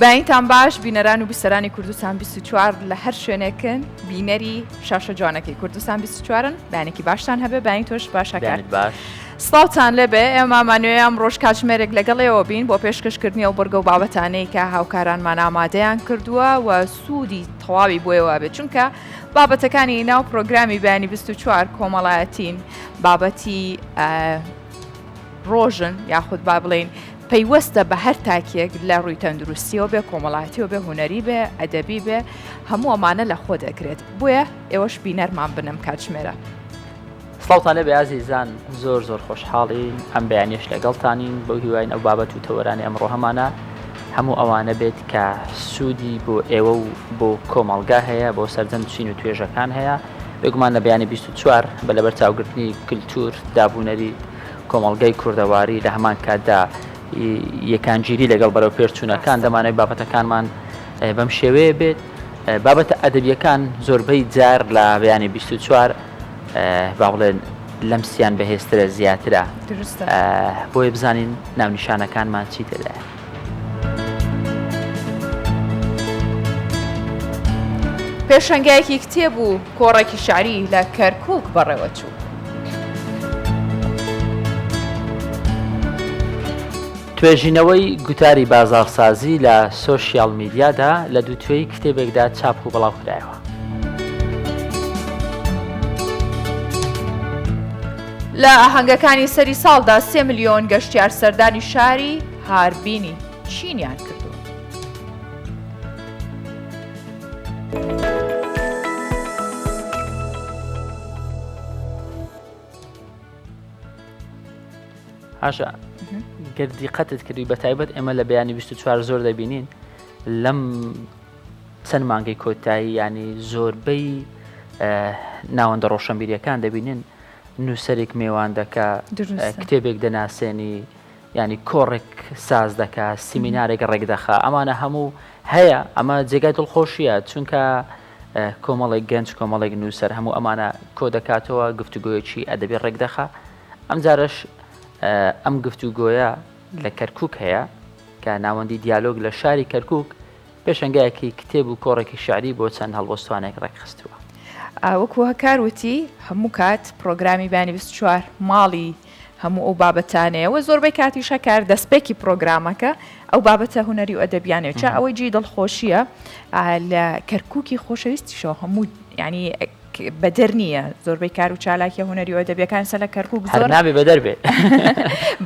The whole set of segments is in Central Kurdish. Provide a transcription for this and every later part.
بەینتان باش بینەران و بیسەرانی کوردستان 24 لە هەر شوێنێکن بینەری شاشە جوانەکەی کوردستان 24ن بەیانێکی باشتان هەبێ بەین تۆش باشەکان باش. سڵاوتان لێبێ ئێمە مانوێ ئەم ڕۆژ کاتژمێرێک لەگەڵ ئێوە بین بۆ پێشکەشکردنی ئەو بڕگە و بابەتانەی کە هاوکارانمان ئامادەیان کردووە و سوودی تەواوی بۆ ئێوە بێت چونکە بابەتەکانی ناو پرۆگرامی بەیانی 24 کۆمەڵایەتین بابەتی ڕۆژن یاخود با بڵێین پەیوەستە بە هەر تاکێک لە ڕووی تەندروستیەوە بێ کۆمەڵایەتیەوە بێ هونەری بێ ئەدەبی بێ هەموو ئەمانە لە خۆ دەگرێت بۆیە ئێوەش بینەرمان بنم کاتژمێرە. سڵاوتان لێبێ ئازیزان زۆر زۆر خۆشحاڵین ئەم بەیانیش لەگەڵتانین بەو هیواین ئەو بابەت و تەوەرانی ئەمڕۆ هەمانە هەموو ئەوانە بێت کە سوودی بۆ ئێوە و بۆ کۆمەڵگا هەیە بۆ سەرجەم چین و توێژەکان هەیە بێگومان لە بەیانی 24 بە لەبەرچاوگرتنی کلتور دابونەریت کۆمەڵگای کوردەواری لە هەمان کاتدا یەکانگیری لەگەڵ بەرەو پێشچوونەکان دەمانەوێت بابەتەکانمان بەم شێوەیە بێت بابەتە ئەدەبیەکان زۆربەی جار لە بەیانی 24 با بڵێن لەمسیان بەهێزترە زیاترە بۆیە بزانین ناونیشانەکانمان چی تێدایە. پێشەنگایەکی کتێب و کۆڕێکی شعری لە کەرکووک بەڕێوەچوو. توێژینەوەی گوتاری بازاڕسازی لە سۆشیال میدیادا لە دووتوێی کتێبێکدا چاپ و بڵاوکرایەوە. لە ئاهەنگەکانی سەری ساڵدا سێ ملیۆن گەشتیار سەردانی شاری هاربینی چینیان کردووە. هاشا گەر دیقەتت کردی بە تایبەت ئێمە لە بەیانی 24 زۆر دەبینین لەم چەند مانگەی کۆتایی ینی زۆربەی ناوەندە ڕۆشنبیریەکان دەبینن نووسەرێک مێوان دەکا کتێبێک دەناسێنی ینی کۆڕێک ساز دەکا سیمینارێک ڕێک دەخا ئەمانە هەموو هەیە ئەمە جێگای دڵخۆشیە چونکە کۆمەڵێک گەنج کۆمەڵێک نووسەر هەموو ئەمانە کۆ دەکاتەوە گفتوگۆیەکی ئەدەبی ڕێک دەخا ئەمجارەش ئەم گفتوگۆیە لە کەرکک هەیە کە ناوەندی دیالۆگ لە شاری کەرکک پێشەنگایەکی کتێب و کۆڕێکی شعری بۆ چەند هەڵبەستوانێک ڕێکخستووە. وەکو هەکار وتی هەموو کات پرۆگرامی بەیانی 24 ماڵی هەموو ئەو بابەتانەیە و زۆربەی کاتیش هەکار دەستپێکی پرۆگرامەکە ئەو بابەتە هونەری و ئەدەبیانەیە چا ئەوەی جێی دڵخۆشیە لە کەرکوکی خۆشەویستیشەوە هەموو ینی بەدەر نییە زۆربەی کار و چالاکیە هونەری و ئەدەبیەکان سە لە کەرکوک زۆر نابێ بەدەر بێ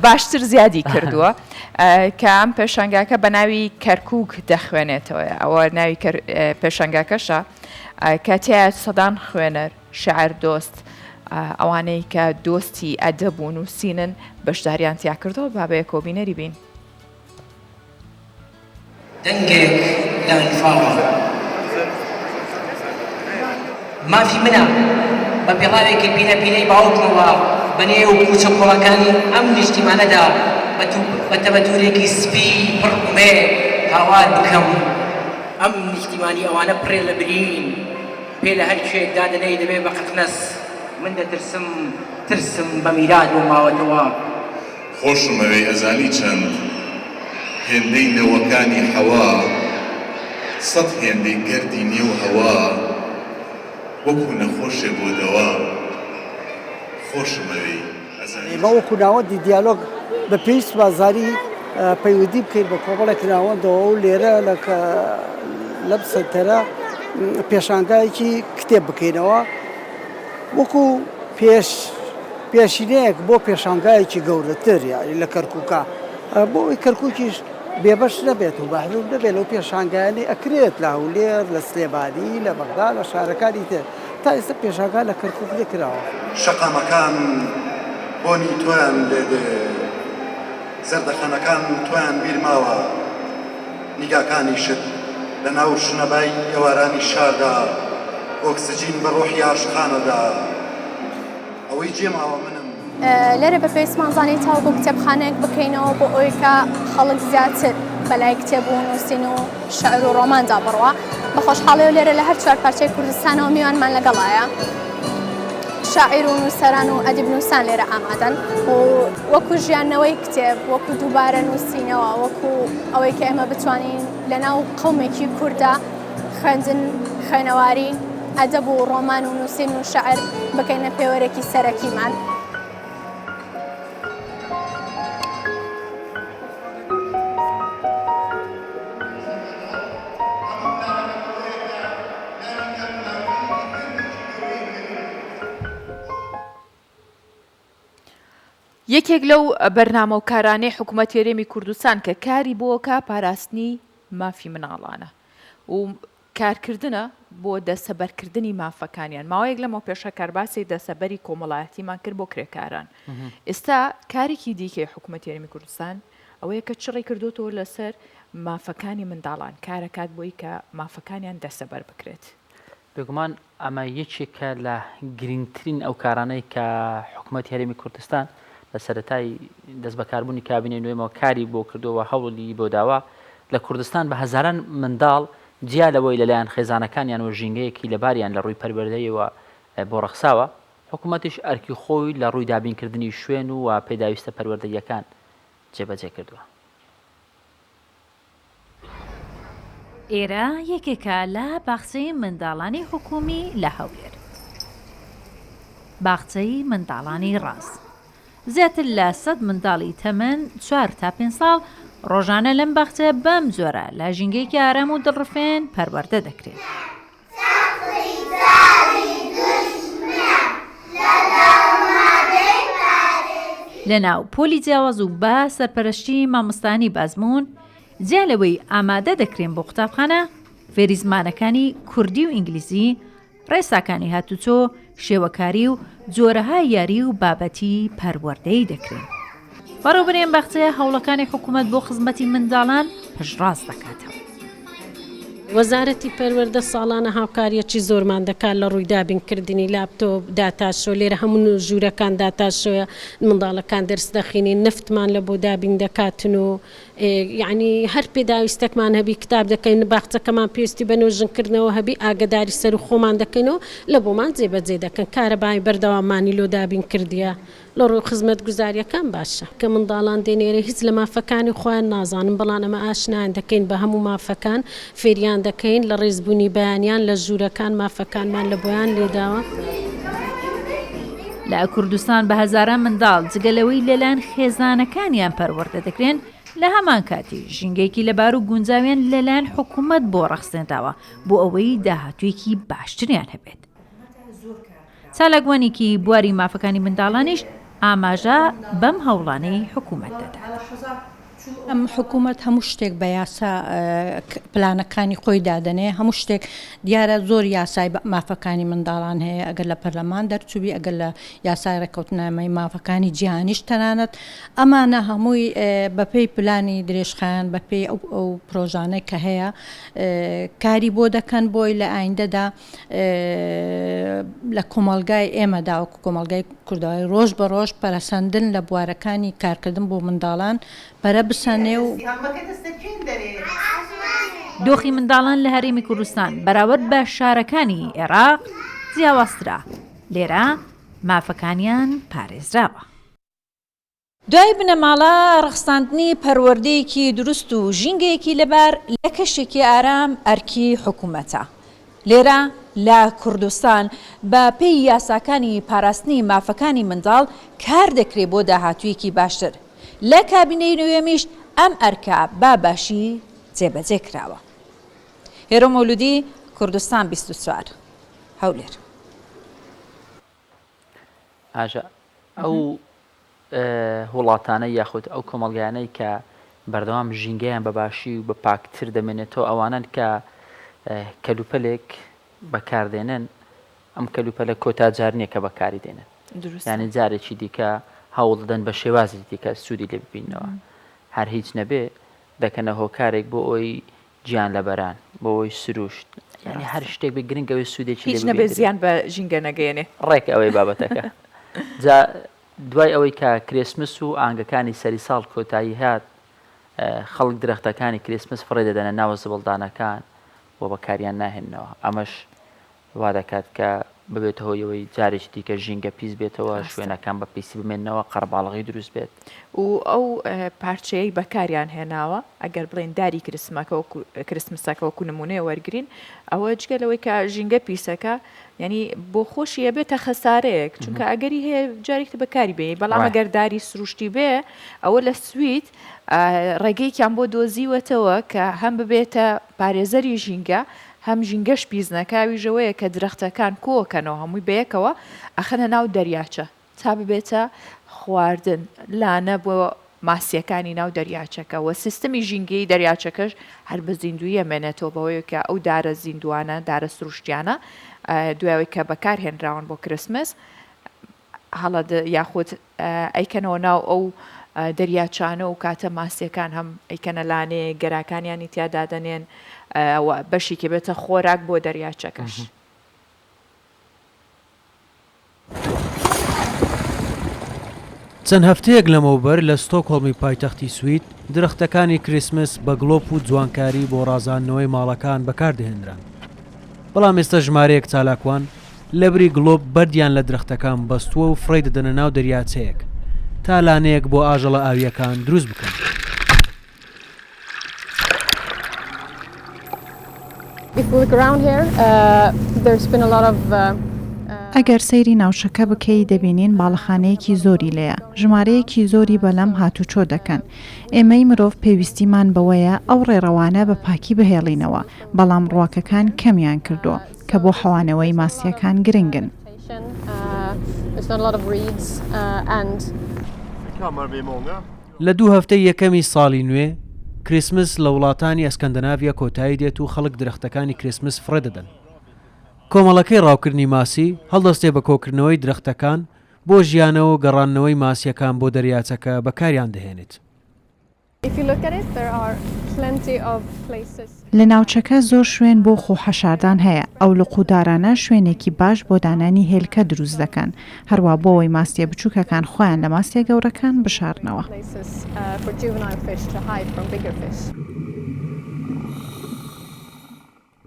باشتر زیادی کردووە کە ئەم پێشانگاکە بە ناوی کەرکوک دەخوێنێتەوە ئەوە ناوی پێشانگاکەشە کە تیا سەدان خوێنەر شعر دۆست ئەوانەی کە دۆستی ئەدەب و نووسینن بەشداریان تیا کردەوە با بەیەکەوە بینەری بین. دەنگێک لە ئەنفاوە. مافی منە بە پێڵاوێکی پینە پینەی باوکمەوە بە نێو کوچە کۆڵەکانی ئەم نیشتیمانەدا بە تەبەتورێکی سپی پڕ ئومێد هاوار بکەم. ئەم نیشتیمانی ئەوانە پڕێ لە برین، پێ لە هەر کوێیەک دادەنێی دەبێ بە قەقنەس، من دەترسم، ترسم بە میرات بۆم ماوەتەوە. خۆشم ئەوێی ئەزانی چەند هێندەی نەوەکانی حەوا سەت هێندەی گەردی نێو هەوا وەکو نەخۆشێ بۆ دەوا خۆشم ئەوێی ئەزانی ئێمە چەند. وەکو ناوەندی دیالۆگ بە پێویستمان زانی پەیوەندی بکەین بە کۆمەڵێک ناوەندەوە و لێرە لە لەم سەنتەرە پێشانگایەکی کتێب بکەینەوە وەکو پێش پێشینەیەک بۆ پێشانگایەکی گەورەتر یانی لە کەرکووکا بۆ ئەوەی کەرکووکیش بێبەش نەبێت و مەحروم نەبێت لەو پێشانگایانەی ئەکرێت لە هەولێر لە سلێمانی لە بەغدا لە شارەکانی تر تا ئێستا پێشانگا لە کەرکووک نەکراوە. شەقامەکان بۆنی تۆیان لێ دێ، زەردەخەنەکان تۆیان بیر ماوە، نیگاکانیشت لە ناو شنەبای ئێوارانی شاردا ئۆکسجین بە ڕۆحی عاشقانە دا. ئەوەی جێ ماوە منم. لێرە بە پێویستمان زانی تاوەکو کتێبخانەیەک بکەینەوە بۆ ئەوەی کە خەڵک زیاتر بەلای کتێب و نووسین و شعر و ڕۆماندا بڕوا. بە خۆشحاڵیەوە لێرە لە هەر چوار پارچەی کوردستانەوە میوانمان لەگەڵایە. شاعیر و نووسەران و ئەدیب نووسان لێرە ئامادەن و وەکو ژیانەوەی کتێب، وەکو دووبارە نووسینەوە، وەکو ئەوەی کە ئێمە بتوانین. لەناو قەومێکی کورددا خوێندن، خوێنەواری، ئەدەب و ڕۆمان و نووسین و شعر بکەینە پێوەرێکی سەرەکیمان. یەکێک لەو بەرنامە و کارانەی حکوومەتی هەرێمی کوردستان کە کاری بۆکە پاراستنی مافی مناڵانە و کارکردنە بۆ دەسەبەرکردنی مافەکانیان ماوەیەک لەمە پێشە کارباسی دەسەبەری کۆمەڵایەتیمان کرد بۆ کرێکاران ئێستا کارێکی دیکەی حکوومەتی هەرێمی کوردستان ئەوەیە کە چڕی کردوتەوە لەسەر مافەکانی منداڵان کارەکات بۆی کە مافەکانیان دەسەبەر بکرێت. بێگومان ئەمە یەکێکە لە گرنگترین ئەو کارانەی کە حکوومەتی هەرێمی کوردستان لە سەرەتای دەستبەکاربوونی کابینەی نوێمەوە کاری بۆ کردووە و هەوڵی بۆ داوە. لە کوردستان بە هەزاران منداڵ جیا لەوەی لەلایەن خێزانەکانیان و ژینگەیەکی لەباریان لە ڕووی پەروەردەیەوە بۆ ڕەخساوە، حکوومەتیش ئەرکی خۆی لە ڕووی دابینکردنی شوێن و پێداویستە پەروەردەییەکان جێبەجێ کردووە. ئێرە یەکێکە لە باخچەی منداڵانی حکومی لە هەولێر. باخچەی منداڵانی ڕاز. زیاتر لە سەد منداڵی تەمەن چوار تا پێنج ساڵ ڕۆژانە لەم باخچەیە بەم جۆرە لە ژینگەیەکی ئارام و دڵڕفێن پەروەردە دەکرێن. لەناو پۆلی جیاواز و بە سەرپەرشتی مامۆستایانی بەئەزموون، جیا لەوەی ئامادە دەکرێن بۆ قوتابخانە، فێری زمانەکانی کوردی و ئینگلیزی، ڕێساکانی هاتوچۆ، شێوەکاری و جۆرەها یاری و بابەتی پەروەردەیی دەکرێن. بەڕێوەبەری ئەم باخچەیە هەوڵەکانی حکومەت بۆ خزمەتی منداڵان پشتڕاست دەکاتەوە. وەزارەتی پەروەردە ساڵانە هاوکارییەکی زۆرمان دەکات لە ڕووی دابینکردنی لاپتۆپ، داتاشۆ، لێرە هەموو ژوورەکان داتاشۆیە، منداڵەکان دەرس دەخینین، نەفتمان لە بۆ دابین دەکاتن و یەعنی هەر پێداویستەکمان هەبی کتاب دەکەین، باخچەکەمان پێویستی بە نۆژنکردنەوە هەبی ئاگەداری سەرو خۆمان دەکەینەوە لە بۆمان جێبەجێ دەکەن، کارەبای بەردەواممانی لۆ دابین کردیە. لە ڕووی خزمەتگوزاریەکان باشە. کە منداڵان دێن ئێرە هیچ لە مافەکانی خۆیان نازانن بەڵام ئەمە ئاشنایان دەکەین بە هەموو مافەکان فێریان دەکەین لە ڕێزبوونی بەیانیان لە ژوورەکان مافەکانمان لە بۆیان لێداوە. لە کوردستان بە هەزاران منداڵ جگە لەوەی لەلایەن خێزانەکانیان پەروەردە دەکرێن، لە هەمان کاتیش ژینگەیەکی لەبار و گونجاویان لەلایەن حکومەت بۆ ڕەخسێنراوە بۆ ئەوەی داهاتوویەکی باشتریان هەبێت. چالاکوانێکی بواری مافەکانی منداڵانیش ئاماژە بەم هەوڵانەی حکومەت دەدات. ئەم حکومەت هەموو شتێک بە یاسا پلانەکانی خۆی دادەنێ، هەموو شتێک دیارە زۆر یاسای مافەکانی منداڵان هەیە ئەگەر لە پەرلەمان دەرچووبی ئەگەر لە یاسای ڕێککەوتنامەی مافەکانی جیهانیش تەنانەت ئەمانە هەمووی بەپێی پلانی درێژخایەن بەپێی ئەو پرۆژانەی کە هەیە کاری بۆ دەکەن بۆی لە ئایندەدا لە کۆمەڵگای ئێمەدا وەکو کۆمەڵگای کوردەواری ڕۆژ بە ڕۆژ پەرەسەندن لە بوارەکانی کارکردن بۆ منداڵان پەرە بسەنێ و. دۆخی منداڵان لە هەرێمی کوردستان بەراورد بە شارەکانی عێراق جیاوازترە، لێرە مافەکانیان پارێزراوە. دوای بنەماڵە ڕەخساندنی پەروەردەیەکی دروست و ژینگەیەکی لەبار لە کەشێکی ئارام ئەرکی حکومەتە. لێرە لە کوردستان بە پێی یاساکانی پاراستنی مافەکانی منداڵ کار دەکرێ بۆ داهاتوویەکی باشتر. لە کابینەی نۆیەمیش ئەم ئەرکە بە باشی جێبەجێ کراوە. هێرۆ مەولودی، کوردستان 24، هەولێر. ئاژە ئەو وڵاتانەی یاخود ئەو کۆمەڵگایانەی کە بەردەوام ژینگەیان بە باشی و بە پاکتر دەمێنێتەوە ئەوانەن کە کەلوپەلێک بەکاردێنن ئەم کەلوپەلە کۆتا جار نییە کە بەکاری دێنن یعنی جارێکی دیکە هەوڵ دەدەن بە شێوازی دیکە سوودی لێ ببینەوە هەر هیچ نەبێ دەکەنە هۆکارێک بۆ ئەوی گیان لەبەران بۆ ئەوی سروشت یعنی هەر شتێک بێ گرنگ ئەوەی سوودێکی هیچ نەبێ زیان بە ژینگە نەگەیەنێ ڕێک ئەوەی بابەتەکە جا دوای ئەوەی کە کرێسمس و ئاهەنگەکانی سەری ساڵ کۆتایی هات، خەڵک درەختەکانی کرێسمس فڕێ دەدەنە ناو زبڵدانەکان و بەکاریان ناهێننەوە، ئەمەش وا دەکات کە. ببێتە هۆی ئەوەی جارێکی دیکە ژینگە پیس بێتەوە، شوێنەکان بە پیسی بمێننەوە، قەرەباڵغی دروست بێت. و ئەو پارچەیەی بەکاریان هێناوە ئەگەر بڵێین داری کریسمەکە وەکو کریسمسەکە وەکو نمونەیە وەرگین ئەوە جگە لەوەی کە ژینگە پیسەکە یعنی بۆ خۆشی ئەبێتە خەسارەیەک چونکە ئەگەری هەیە جارێکی بەکاری بێنی بەڵام ئەگەر داری سروشتی بێ ئەوە لە سوید ڕێگەیەکیان بۆ دۆزیوەتەوە کە هەم ببێتە پارێزەری ژینگە هەم ژینگەش پیس نەکا ئەویش ئەوەیە کە درەختەکان کۆکەنەوە هەمووی بەیەکەوە ئەخەنە ناو دەریاچە تا ببێتە خواردن لانە بۆ ماسیەکانی ناو دەریاچەکە و سیستمی ژینگەیی دەریاچەکەش هەر بە زیندوویی ئەمێنێتەوە بەوەی کە ئەو دارە زیندووانە دارە سروشتیانە دوای ئەوەی کە بەکار هێنراون بۆ کریسمس هەڵە یاخود ئەیکەنەوە ناو ئەو دەریاچانە و کاتە ماسیەکان هەم ئەیکەنە لانەیەک گەراکانیانی تیا دادەنێن و بەشێکی بێتە خۆراک بۆ دەریاچەکەش. چەند هەفتەیەک لەمەوبەر لە ستۆکهۆڵمی پایتەختی سوید، درەختەکانی کریسمس بە گڵۆپ و جوانکاری بۆ ڕازاندنەوەی ماڵەکان بەکاردەهێنران. بەڵام ئێستا ژمارەیەک چالاکوان لەبری گڵۆپ بەردیان لە درەختەکان بەستووە و فڕێی دەدەنە ناو دەریاچەیەک تا لانەیەک بۆ ئاژەڵە ئاوییەکان دروست بکەن. ئەگەر سەیری ناوچەکە بکەی دەبینین باڵەخانەیەکی زۆری لێیە، ژمارەیەکی زۆری بەلەم هاتوچۆ دەکەن، ئێمەی مرۆڤ پێویستیمان بەوەیە ئەو ڕێڕەوانە بە پاکی بهێڵینەوە، بەڵام ڕووەکەکان کەمیان کردووە کە بۆ حەوانەوەی ماسییەکان گرنگن. لە دوو هەفتەی یەکەمی ساڵی نوێ، کریسمس لە وڵاتانی ئەسکەندەناڤیا کۆتایی دێت و خەڵک درەختەکانی کریسمس فڕێ دەدەن. کۆمەڵەکەی ڕاوکردنی ماسی هەڵدەستێ بە کۆکردنەوەی درەختەکان بۆ ژیانەوە و گەڕاندنەوەی ماسییەکان بۆ دەریاچەکە بەکاریان دەهێنێت. لە ناوچەکە زۆر شوێن بۆ خۆ حەشاردان هەیە، ئەو لق و دارانە شوێنێکی باش بۆ دانانی هێلکە دروست دەکەن، هەروا بۆ ئەوەی ماسییە بچووکەکان خۆیان لە ماسییە گەورەکان بشارنەوە.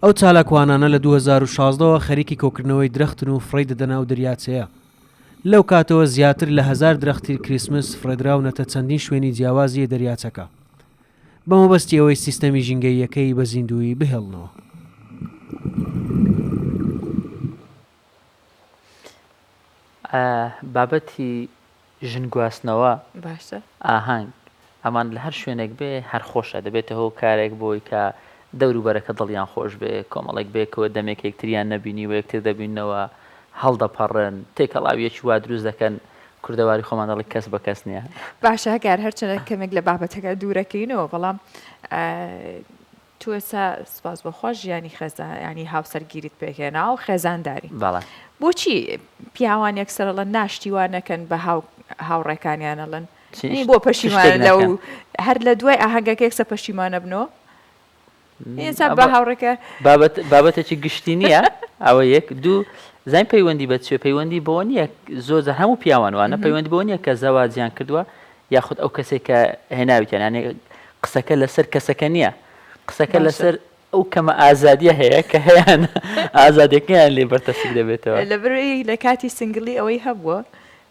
ئەو چالاکوانانە لە 2016 وە خەریکی کۆکردنەوەی درەختن و فڕێی دەدەنە ئەو دەریاچەیە. لەو کاتەوە زیاتر لە هەزار درەختی کریسمس فڕێدراونەتە چەندین شوێنی جیاوازی دەریاچەکە بە مەبەستی ئەوەی سیستەمی ژینگەییەکەی بە زیندوویی بهێڵنەوە. بابەتی ژن گواستنەوە، باشە. ئاهەنگ، ئەمان لە هەر شوێنێک بێ هەر خۆشە، دەبێتە هۆکارێک بۆی کە دەوروبەرەکە دڵیان خۆش بێ، کۆمەڵێک بەیەکەوە دەمێک یەکتریان نەبینیوە یەکتر دەبیننەوە، هەڵدەپەڕن، تێکەڵاوییەکی وا دروست دەکەن، کوردەواری خۆمان دەڵێ کەس بە کەس نییە. باشە هەکار هەرچەندە کەمێک لە بابەتەکە دوورەکەینەوە بەڵام تۆ ئێستا سوپاس بۆ خوا ژیانی خێزان ینی هاوسەرگیریت پێکهێنا و خێزانداری بەڵێ. بۆچی پیاوان یەکسەر ئەڵێن نا شتی وا نەکەن بە هاو هاوڕێکانیان ئەڵێن نی بۆ پەشیمانە لەو هەر لە دوای ئاهەنگەکە یەکسەر پەشیمانە بنەوە ئێستا بە هاوڕێکە بابەت بابەتێکی گشتی نییە ئەوە یەک دوو زین پەیوەندی بە چێ پەیوەندی بۆ نییە زۆر جار هەموو پیاوان وانە پەیوەندی بۆ نییە کە زەواجیان کردووە یاخود ئەو کەسێک کە هێناویتیان یانێ قسەکە لەسەر کەسەکە نییە قسەکە لەسەر ئەو کەمە ئازادیە هەیە کە هەیان ئازادیەکەیان لێ بەرتەسک دەبێتەوە. لەبەرئەوەی لە کاتی single ی ئەوەی هەبووە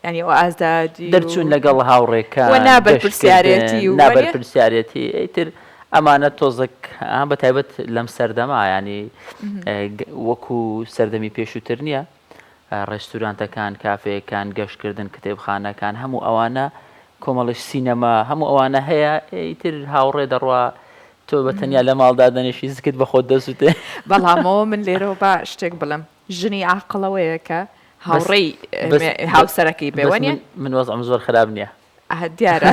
یانی ئەو ئازادی و دەرچوون لەگەڵ هاوڕێکان و نا بەرپرسیارێتی و نا بەرپرسیارێتی ئیتر ئەمانە تۆزەک بە تایبەت لەم سەردەما ینی وەکو سەردەمی پێشووتر نییە ڕێستورانتەکان، کافێیەکان، گەشتکردن، کتێبخانەکان، هەموو ئەوانە، کۆمەڵێک سینەما، هەموو ئەوانە هەیە، ئیتر هاوڕێ دەڕوا، تۆ بە تەنیا لە ماڵ دادەنیشی زکت بە خۆت دەسووتێ. بەڵام ئەوە من لێرەوە با شتێک بڵێم، ژنی عاقڵ ئەوەیە کە هاوڕێی هاوسەرەکەی بێ، وەنیە؟ من وەزعم زۆر خراپ نییە. دیارە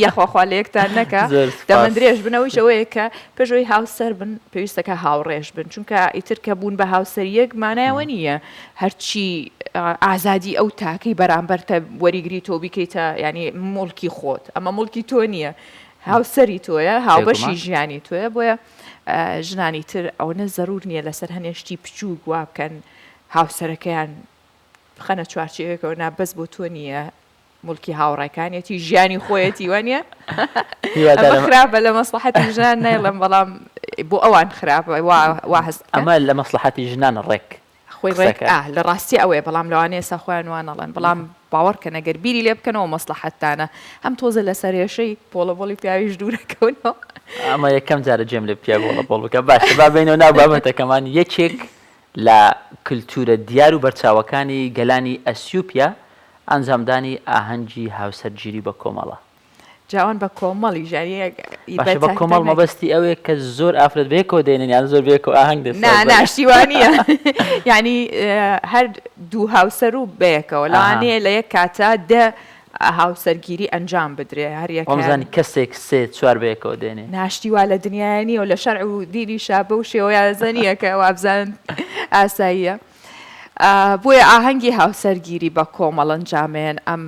یاخوا خوا لە یەکتان نەکا دەمەن درێژ بن ئەویش ئەوەیە کە پێش ئەوەی هاوسەر بن پێویستەکە هاوڕێش بن چونکە ئیتر کە بوون بە هاوسەر یەک مانایەوە نییە هەرچی ئازادی ئەو تاکەی بەرامبەرتە وەریگری تۆ بیکەیتە ینی موڵکی خۆت ئەمە موڵکی تۆ نییە هاوسەری تۆیە هاوبەشی ژیانی تۆیە بۆیە ژنانی تر ئەوەنە زەرور نییە لەسەر هەنێ شتی بچووک وا بکەن هاوسەرەکەیان بخەنە چوارچێوەیەکەوە نا بەس بۆ تۆ نییە موڵکی هاوڕێکانیەتی ژیانی خۆیەتی وانە ئەمە خراپە لە مەسڵەحەتی ژنان نایڵێم بەڵام بۆ ئەوان خراپە وا هەست ئەمە لە مەسڵەحەتی ژنان ڕێک. خۆی ڕێک ئا لە ڕاستی ئەوەیە بەڵام لەوانەیە ئێستا خۆیان وا نەڵێن بەڵام باوەڕکەن ئەگەر بیری لێ بکەنەوە مەسڵەحەتتانە هەم تۆزێ لە سەرێشەی پۆڵەبۆڵی پیاویش دوورەکەونەوە. ئەمە یەکەم جارە گوێم لە پیاو بۆڵەبۆڵ بکە باشە با بێینەوە ناو بابەتەکەمان یەکێک لە کلتورە دیار و بەرچاوەکانی گەلانی ئەسیوپیا ئەنجامدانی ئاهەنگی هاوسەرگیری بە کۆمەڵە. جا ئەوان بە کۆمەڵیش یانی باشە بە کۆمەڵ مەبەستی ئەوەیە کە زۆر ئافرەت بەیەکەوە دێنن یان زۆر بەیەکەوە ئاهەنگ دەسازن؟ نا نا شتی وا نییە یانی هەر دوو هاوسەر و بەیەکەوە لەوانەیە لە یەک کاتا دە هاوسەرگیری ئەنجام بدرێ هەر یەکەیان. وامزانی کەسێک سێ چوار بەیەکەوە دێنێ. نا شتی وا لە دنیایا نییە و لە شەرع و دینیشا بەو شێوەیە نییە کە وابزانن ئاساییە بۆیە ئاهەنگی هاوسەرگیری بە کۆمەڵ ئەنجامەیەن ئەم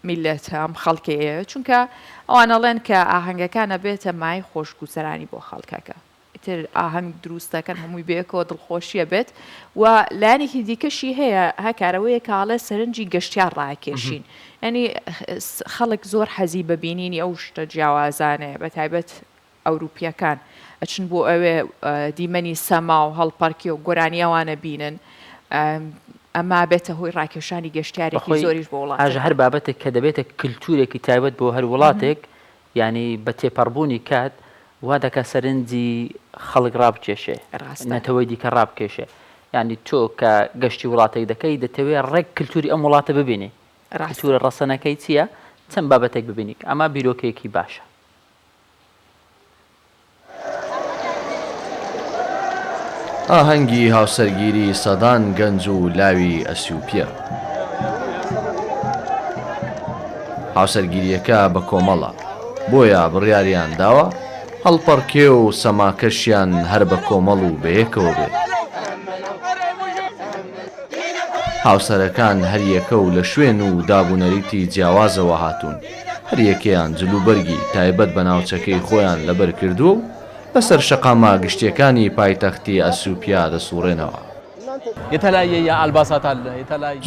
میللەتە ئەم خەڵکەیە چونکە ئەوان ئەڵێن کە ئاهەنگەکان ئەبێتە مایەی خۆشگوزەرانی بۆ خەڵکەکە ئیتر ئاهەنگ دروست دەکەن هەمووی بەیەکەوە دڵخۆشیە بێت و لایەنێکی دیکەشی هەیە هەکارەوەیە کاڵێ سەرنجی گەشتیار ڕاکێشین ینی خەڵک زۆر حەزی بە بینینی ئەو شتە جیاوازانەیە بە تایبەت ئەوروپیەکان ئەچن بۆ ئەوێ دیمەنی سەما و هەڵپەرکێ و گۆرانی ئەوانە بینن ئەمە بێتە هۆی ڕاکێشانی گەشتیارێکی زۆریش بۆ وڵاتەکە. ئاژە هەر بابەتێک کە دەبێتە کلتورێکی تایبەت بۆ هەر وڵاتێک یانی بە تێپەڕبوونی کات وا دەکات سەرنجی خەڵک ڕابکێشێ نەتەوەی دیکە ڕابکێشێ یانی تۆ کە گەشتی وڵاتێک دەکەی دەتەوێ ڕێک کلتوری ئەم وڵاتە ببینی کلتورە ڕەسەنەکەی چییە چەند بابەتێک ببینی ئەمە بیرۆکەیەکی باشە. ئاهەنگی هاوسەرگیری سەدان گەنج و لاوی ئەسیوپیە. هاوسەرگیرییەکە بە کۆمەڵە، بۆیە بڕیاریان داوە هەڵپەڕکێ و سەماکەشیان هەر بە کۆمەڵ و بەیەکەوە بێت. هاوسەرەکان هەریەکە و لە شوێن و دابونەریتی جیاوازەوە هاتوون. هەریەکەیان جلوبەرگی تایبەت بە ناوچەکەی خۆیان لەبەر کردووە و بەسەر شەقامە گشتییەکانی پایتەختی ئەسیوپیا دەسوڕێنەوە.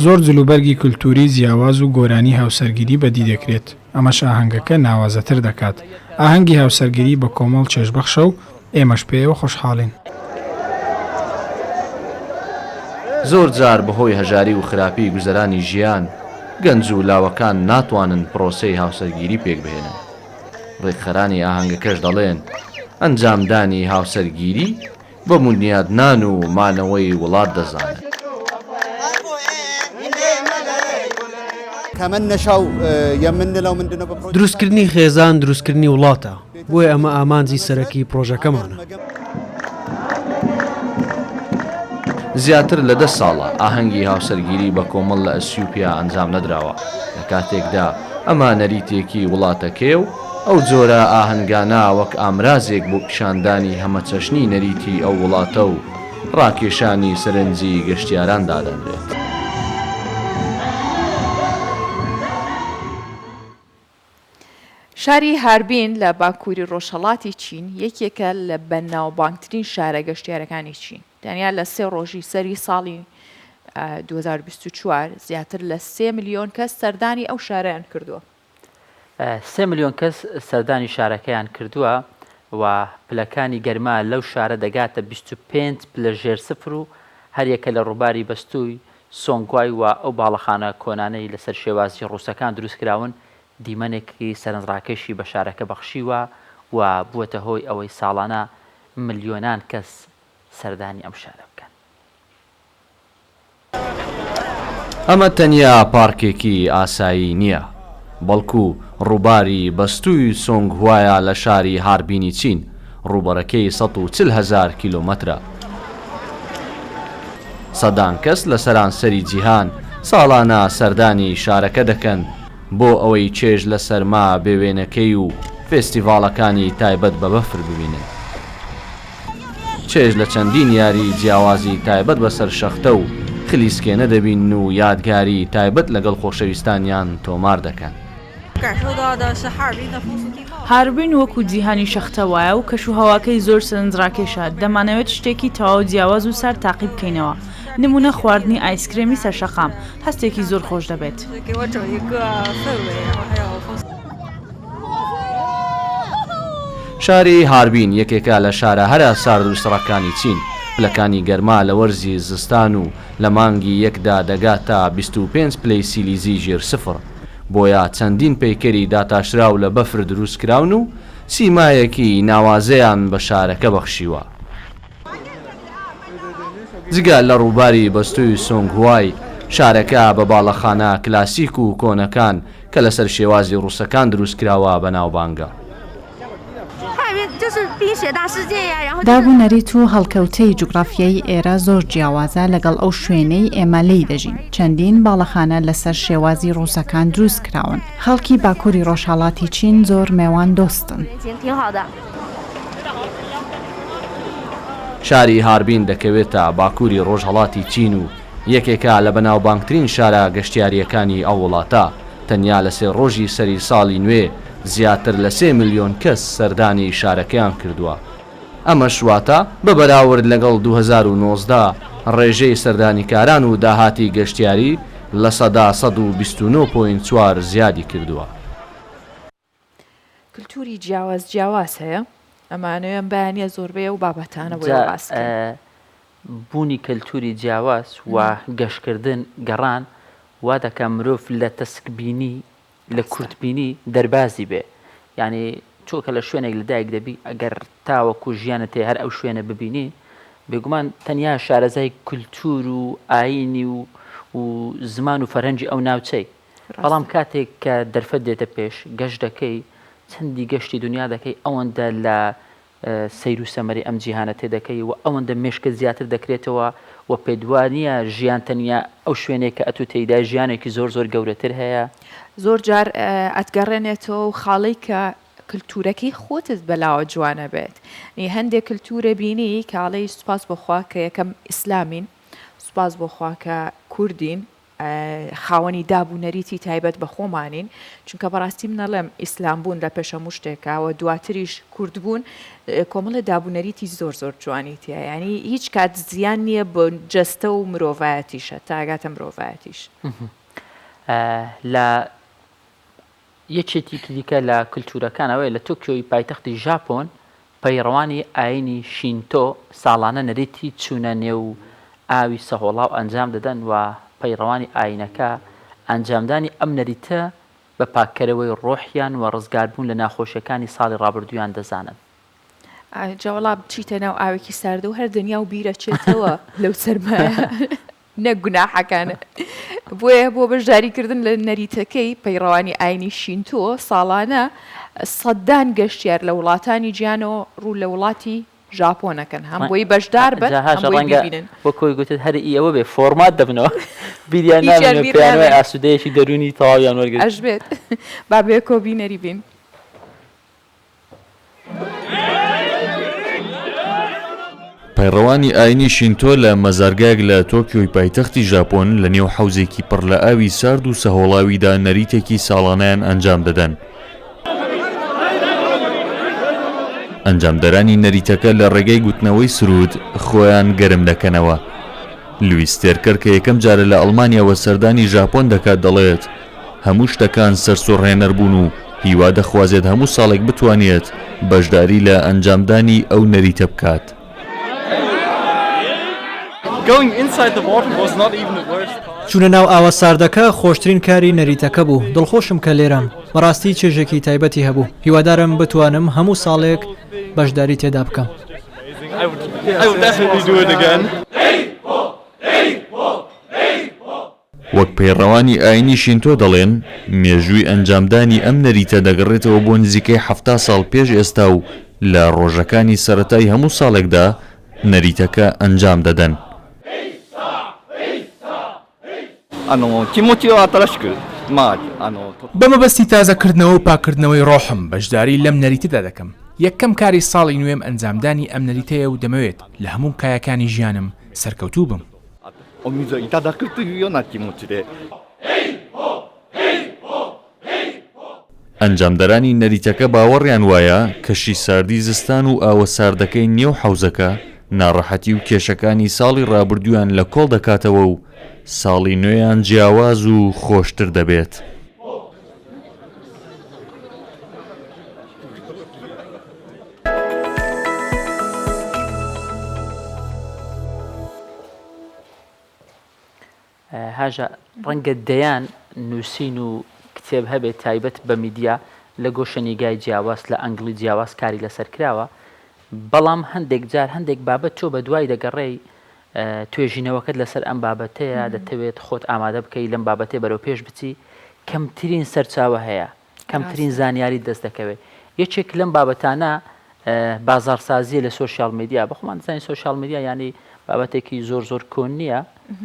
زۆر جلوبەرگی کولتووری جیاواز و گۆرانی هاوسەرگیری بەدی دەکرێت، ئەمەش ئاهەنگەکە ناوازەتر دەکات. ئاهەنگی هاوسەرگیری بە کۆمەڵ چێژبەخشە و ئێمەش پێیەوە خۆشحاڵین. زۆر جار بەهۆی هەژاری و خراپی گوزەرانی ژیان، گەنج و لاوەکان ناتوانن پرۆسەی هاوسەرگیری پێکبهێنن. ڕێکخەرانی ئاهەنگەکەش دەڵێن، ئەنجامدانی هاوسەرگیری بە بونیادنان و مانەوەی وڵات دەزانن. دروستکردنی خێزان دروستکردنی وڵاتە، بۆیە ئەمە ئامانجی سەرەکی پڕۆژەکەمانە. زیاتر لە دە ساڵە ئاهەنگی هاوسەرگیری بە کۆمەڵ لە ئەسیوپیا ئەنجام نەدراوە، لە کاتێکدا ئەمە نەریتێکی وڵاتەکەیە و ئەو جۆرە ئاهەنگانە وەک ئامرازێک بۆ پیشاندانی هەمەچەشنی نەریتی ئەو وڵاتە و ڕاکێشانی سەرنجی گەشتیاران دادەنرێت. شاری هاربین لە باکووری ڕۆژهەڵاتی چین یەکێکە لە بەناوبانگترین شارە گەشتیارەکانی چین. تەنیا لە سێ ڕۆژی سەری ساڵی 2024 زیاتر لە سێ ملیۆن کەس سەردانی ئەو شارەیان کردووە. سێ ملیۆن کەس سەردانی شارەکەیان کردووە و پلەکانی گەرما لەو شارە دەگاتە 25 پلە ژێر سفر و هەریەکە لە ڕووباری بەستووی سۆنگوای و ئەو باڵەخانە کۆنانەی لەسەر شێوازی ڕووسەکان دروستکراون دیمەنێکی سەرنجڕاکێشی بە شارەکە بەخشیوە و بووەتە هۆی ئەوەی ساڵانە ملیۆنان کەس سەردانی ئەم شارە بکەن. ئەمە تەنیا پارکێکی ئاسایی نییە، بەڵکو ڕووباری بەستووی سۆنگهوایە لە شاری هاربینی چین، ڕووبەرەکەی 140 هەزار کیلۆمەترە. سەدان کەس لە سەرانسەری جیهان ساڵانە سەردانی شارەکە دەکەن بۆ ئەوەی چێژ لە سەرما بێوێنەکەی و فێستیڤاڵەکانی تایبەت بە بەفر ببینن. چێژ لە چەندین یاریی جیاوازی تایبەت بە سەر شەختە و خلیسکێنە دەبینن و یادگاریی تایبەت لەگەڵ خۆشەویستانیان تۆمار دەکەن. هاربین وەکو جیهانی شەختە وایە و کەشوهەواکەی زۆر سەرنجڕاکێشە، دەمانەوێت شتێکی تەواو جیاواز و سارد تاقی بکەینەوە، نموونە خواردنی ئایسکرێمی سەر شەقام، هەستێکی زۆر خۆش دەبێت. شاری هاربین یەکێکە لە شارە هەرە سارد و سڕەکانی چین. پلەکانی گەرما لە وەرزی زستان و لە مانگی یەکدا دەگاتە 25 پلەی سیلیزی ژێر سفر، بۆیە چەندین پەیکەری داتاشراو لە بەفر دروستکراون و سیمایەکی ناوازەیان بە شارەکە بەخشیوە. جگە لە ڕووباری بەستووی سۆنگهوای، شارەکە بە باڵەخانە کلاسیک و کۆنەکان کە لەسەر شێوازی ڕووسەکان دروستکراوە بەناوبانگە. داب و نەریت و هەڵکەوتەی جوگرافیایی ئێرە زۆر جیاوازە لەگەڵ ئەو شوێنەی ئێمە لێی دەژین، چەندین باڵەخانە لەسەر شێوازی ڕووسەکان دروست کراون، خەڵکی باکووری ڕۆژهەڵاتی چین زۆر مێوان دۆستن. شاری هاربین دەکەوێتە باکووری ڕۆژهەڵاتی چین و یەکێکە لە بەناوبانگترین شارە گەشتیارییەکانی ئەو وڵاتە، تەنیا لە سێ ڕۆژی سەری ساڵی نوێ زیاتر لە سێ ملیۆن کەس سەردانی شارەکەیان کردووە، ئەمەش واتە بە بەراورد لەگەڵ 2019 ڕێژەی سەردانیکاران و داهاتی گەشتیاری 129.4% زیادی کردووە. کلتوری جیاواز جیاواز هەیە ئەمانەوێ ئەم بەیانیە زۆربەی ئەو بابەتانە بۆ ئێوە باس بکەین. بوونی کەلتوری جیاواز و گەشتکردن، گەڕان وا دەکا مرۆڤ لە تەسکبینی، لە کورتبینی دەربازی بێ. یانی تۆ کە لە شوێنێک لە دایک دەبی ئەگەر تاوەکو ژیانت هەیە هەر ئەو شوێنە ببینی بێگومان تەنیا شارەزای کولتور و ئایینی و و زمان و فەرهەنگی ئەو ناوچەی. بەڵام کاتێک کە دەرفەت دێتە پێش گەشت دەکەی چەندی گەشتی دنیا دەکەی ئەوەندە لە سەیر و سەمەری ئەم جیهانە تێدەکەی و ئەوەندە مێشکت زیاتر دەکرێتەوە و پێتوانیە ژیان تەنیا ئەو شوێنەیە کە ئەتوو تێیدای ژیانێکی زۆر زۆر گەورەتر هەیە. زۆر جار ئەتگەڕێنێتەوە و خاڵەی کە کلتورەکەی خۆتت بەلاوە جوانە بێت نی هەندێک کلتورە بینی کە ئەڵێی سوپاس بۆ خوا کە یەکەم ئیسلامین سوپاس بۆ خوا کە کوردین خاوەنی داب و نەریتی تایبەت بە خۆمانین، چونکە بەڕاستی من ئەڵێم ئیسلام بوون لە پێش هەموو شتێکە و دواتریش کورد بوون کۆمەڵێ داب و نەریتی زۆر زۆر جوانی تیا یانی هیچ کات زیان نییە بۆ جەستە و مرۆڤایەتیش هەتا ئەگاتە مرۆڤایەتیش. لە یەکێکی دیکە لە کلتورەکان ئەوەیە لە تۆکیۆی پایتەختی ژاپۆن پەیڕەوانی ئایینی شینتۆ ساڵانە نەریتی چوونە نێو ئاوی سەهۆڵاو ئەنجام دەدەن و پەیڕەوانی ئایینەکە ئەنجامدانی ئەم نەریتە بە پاککەرەوەی ڕۆحیان و ڕزگاربوون لە ناخۆشیەکانی ساڵی ڕابردوویان دەزانن. جا وەڵا بچیتە ناو ئاوێکی ساردەوە هەر دنیا و بیرەچێتەوە لەو سەرمایە. نەک گوناحەکانت. بۆیە بۆ بەشداریکردن لە نەریتەکەی پەیڕەوانی ئاینی شینتۆ ساڵانە سەدان گەشتیار لە وڵاتانی جیهانەوە ڕوو لە وڵاتی ژاپۆن ئەکەن هەم بۆی بەشدار بن جا هەم هاشە بۆی ڕەنگە بیبینن. وەک خۆی گوتت هەر ئی ئەوە بێ فۆڕمات دەبنەوە بیریان هیچیان نامێنێ بیر پێیان وایە نامێنێ. ئاسوودەیەکی دەروونی تەواویان وەرگرت. ئەشبێت با بەیەکەوە بینەری بین. پەیڕەوانی ئاینی شینتۆ لە مەزارگایەک لە تۆکیۆی پایتەختی ژاپۆن لە نێو حەوزێکی پڕ لە ئاوی سارد و سەهۆڵاویدا نەریتێکی ساڵانەیان ئەنجام دەدەن. ئەنجامدەرانی نەریتەکە لە ڕێگەی گوتنەوەی سروود خۆیان گەرم دەکەنەوە. لویس تێرکەر کە یەکەم جارە لە ئەڵمانیاوە سەردانی ژاپۆن دەکات دەڵێت، هەموو شتەکان سەرسوڕهێنەر بوون و هیوا دەخوازێت هەموو ساڵێک بتوانێت بەشداری لە ئەنجامدانی ئەو نەریتە بکات. چوونە ناو ئاوە ساردەکە خۆشترین کاری نەریتەکە بوو، دڵخۆشم کە لێرەم، بەڕاستی چێژێکی تایبەتی هەبوو، هیوادارم بتوانم هەموو ساڵێک بەشداری تێدا بکەم. وەک پەیڕەوانی ئایینی شینتۆ دەڵێن، مێژووی ئەنجامدانی ئەم نەریتە دەگەڕێتەوە بۆ نزیکەی 70 ساڵ پێش ئێستا و لە ڕۆژەکانی سەرەتای هەموو ساڵێکدا نەریتەکە ئەنجام دەدەن. بە مەبەستی تازەکردنەوە و پاککردنەوەی ڕۆحم بەشداری لەم نەریتەدا دەکەم، یەکەم کاری ساڵی نوێم ئەنجامدانی ئەم نەریتەیە و دەمەوێت لە هەموو کایەکانی ژیانم سەرکەوتوو بم. ئەنجامدەرانی نەریتەکە باوەڕیان وایە کەشی ساردی زستان و ئاوە ساردەکەی نێو حەوزەکە ناڕەحەتی و کێشەکانی ساڵی ڕابردوویان لە کۆڵ دەکاتەوە و ساڵی نوێیان جیاواز و خۆشتر دەبێت. هاژە ڕەنگە دەیان نووسین و کتێب هەبێت تایبەت بە میدیا لە گۆشەنیگای جیاواز لە angle ی جیاواز کاری لەسەر کراوە بەڵام هەندێک جار هەندێک بابەت تۆ بە دوای دەگەڕێی توێژینەوەکەت لەسەر ئەم بابەتەیە دەتەوێت خۆت ئامادە بکەی لەم بابەتەی بەرەو پێش بچی کەمترین سەرچاوە هەیە کەمترین زانیاری دەست دەکەوێت یەکێک لەم بابەتانە بازاڕسازیە لە social media بەخۆمان دەزانین social media یانی بابەتێکی زۆر زۆر کۆن نییە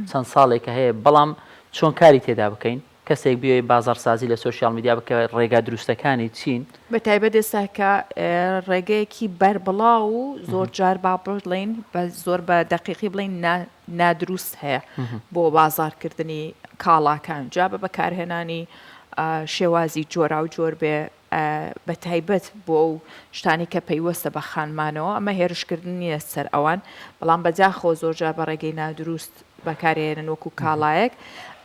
چەند ساڵێکە هەیە بەڵام چۆن کاری تێدا بکەین کەسێک بێ بازاڕسازی لە social media بکە ڕێگا دروستەکانی چین؟ بە تایبەت ئێستا کە ڕێگەیەکی بەربڵاو و زۆر جار با بڵێین بە زۆر بە دەقیقی بڵێین نادروست هەیە بۆ بازاڕکردنی کاڵاکان جا بە بەکارهێنانی شێوازی جۆراوجۆر بێ بە تایبەت بۆ ئەو شتانەی کە پەیوەستە بە خانمانەوە، ئەمە هێرشکردن نییە سەر ئەوان، بەڵام بەداخەوە زۆرجار بە ڕێگەی نادروست بەکارێنن وەکو کاڵایەک،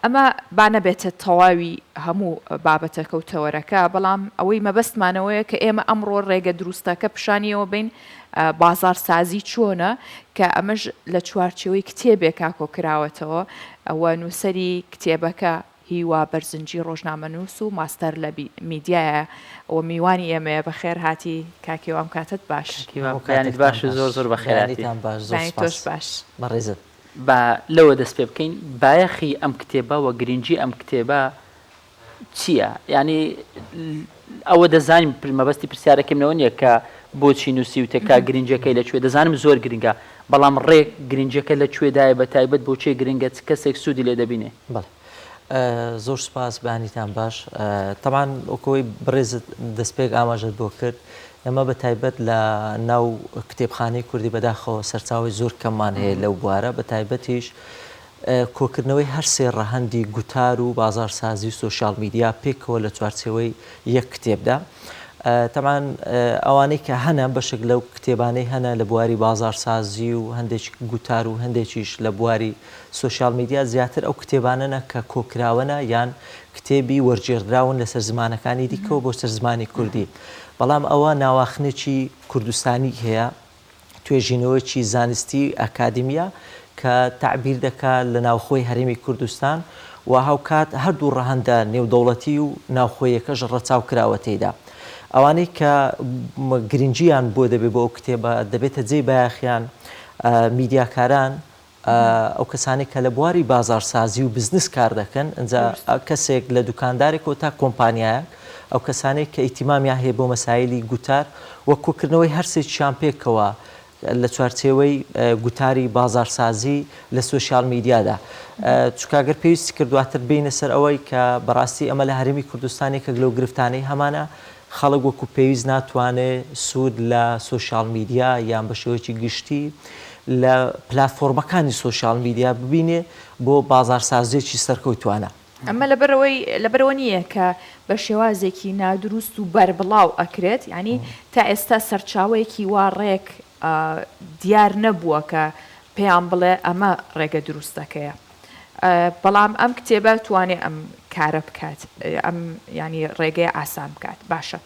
ئەمە با نەبێتە تەواوی هەموو بابەتەکە و تەوەرەکە، بەڵام ئەوەی مەبەستمان ئەوەیە کە ئێمە ئەمڕۆ ڕێگە دروستەکە پیشانی ئەوە بەین بازاڕسازی چۆنە، کە ئەمەش لە چوارچێوەی کتێبێکا کۆکراوەتەوە و نووسەری کتێبەکە هیوا بەرزنجی ڕۆژنامەنووس و ماستەر لە میدیایە و میوانی ئێمەیە بەخێر هاتی کاک هیوا ئەم کاتەت باش. کاک هیوا بەیانیت باش و زۆر زۆر بەخێر هاتی. بەیانیتان باش زۆر بەیانی تۆش سپاس باش. بەڕێزت. با لەوە دەست پێ بکەین بایەخی ئەم کتێبە و گرنگی ئەم کتێبە چییە؟ یانی ئەوە دەزانین مەبەستی پرسیارەکەی منەوە نییە کە بۆچی نووسیوتە کە گرنگیەکەی لە کوێ دەزانم زۆر گرنگە بەڵام ڕێک گرنگیەکە لە کوێدایە بە تایبەت بۆ کێ گرنگە چ کەسێک سوودی لێ دەبینێ؟ بەڵێ زۆر سوپاس بەیانیتان باش تەبعەن وەکو ئەوەی بەڕێزت دەستپێک ئاماژەت بۆ کرد ئێمە بە تایبەت لە ناو کتێبخانەی کوردی بەداخەوە سەرچاوەی زۆر کەممان هەیە لەو بوارە بە تایبەتیش کۆکردنەوەی هەر سێ ڕەهەندی گوتار و بازاڕسازی و social media پێکەوە لە چوارچێوەی یەک کتێبدا. تەبعەن ئەوانەی کە هەنە بەشێک لەو کتێبانەی هەنە لە بواری بازاڕسازی و هەندێک گوتار و هەندێکیش لە بواری social media زیاتر ئەو کتێبانەنە کە کۆکراوەنە یان کتێبی وەرگێڕدراون لەسەر زمانەکانی دیکەوە بۆ سەر زمانی کوردی بەڵام ئەوە ناواخنێکی کوردستانی هەیە توێژینەوەیەکی زانستی ئەکادیمییە کە تەعبیر دەکا لە ناوخۆی هەرێمی کوردستان و هاوکات هەردوو ڕەهەندە نێودەوڵەتی و ناوخۆیەکەش ڕەچاو کراوە تێیدا. ئەوانەی کە گرنگییان بۆ دەبێ بۆ ئەو کتێبە دەبێتە جێی بایەخیان میدیاکاران، ئەو کەسانەی کە لە بواری بازاڕسازی و بزنس کار دەکەن، ئینجا کەسێک لە دوکاندارێکەوە تا کۆمپانیایەک، ئەو کەسانەی کە ئیهتیمامیان هەیە بۆ مەسایلی گوتار و کۆکردنەوەی هەرسێکیان پێکەوە لە چوارچێوەی گوتاری بازاڕسازی لە social media دا. چونکە گەر پێویستی کرد دواتر بێینە سەر ئەوەی کە بەڕاستی ئەمە لە هەرێمی کوردستان یەکێک لەو گرفتانەی هەمانە، خەڵک وەکو پێویست ناتوانێ سوود لە social media یان بە شێوەیەکی گشتی لە پلاتفۆرمەکانی social media ببینێ بۆ بازاڕسازییەکی سەرکەوتوانە. ئەمە لەبەرئەوەی لەبەرئەوە نییە کە بە شێوازێکی نادروست و بەربڵاو ئەکرێت، یانی تا ئێستا سەرچاوەیەکی وا ڕێک دیار نەبووە کە پێیان بڵێ ئەمە ڕێگە دروستەکەیە. بەڵام ئەم کتێبە توانێ ئەم کارە بکات ئەم یانی ڕێگەیە ئاسان بکات باشە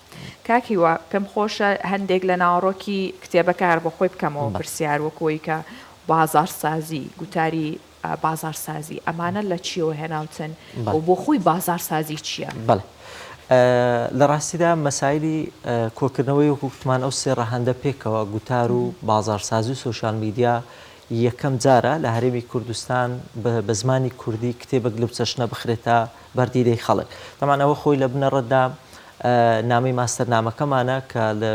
کاک هیوا پێم خۆشە هەندێک لە ناوەڕۆکی کتێبەکە هەر بۆ خۆی بکەمەوە پرسیار وەکۆی کە بازاڕسازی گوتاری بازاڕسازی ئەمانە لە چیەوە هێناوتن و بۆ خۆی بازاڕسازی چییە؟ بەڵێ لە ڕاستیدا مەسایلی کۆکردنەوەی وەکو گوتمان ئەو سێ ڕەهەندە پێکەوە گوتار و بازاڕسازی و social media یەکەم جارە لە هەرێمی کوردستان بە زمانی کوردی کتێبێک لەو چەشنە بخرێتە بەر دیدەی خەڵک. تەبعەن ئەوە خۆی لە بنەڕەتدا نامەی ماستەرنامەکەمانە کە لە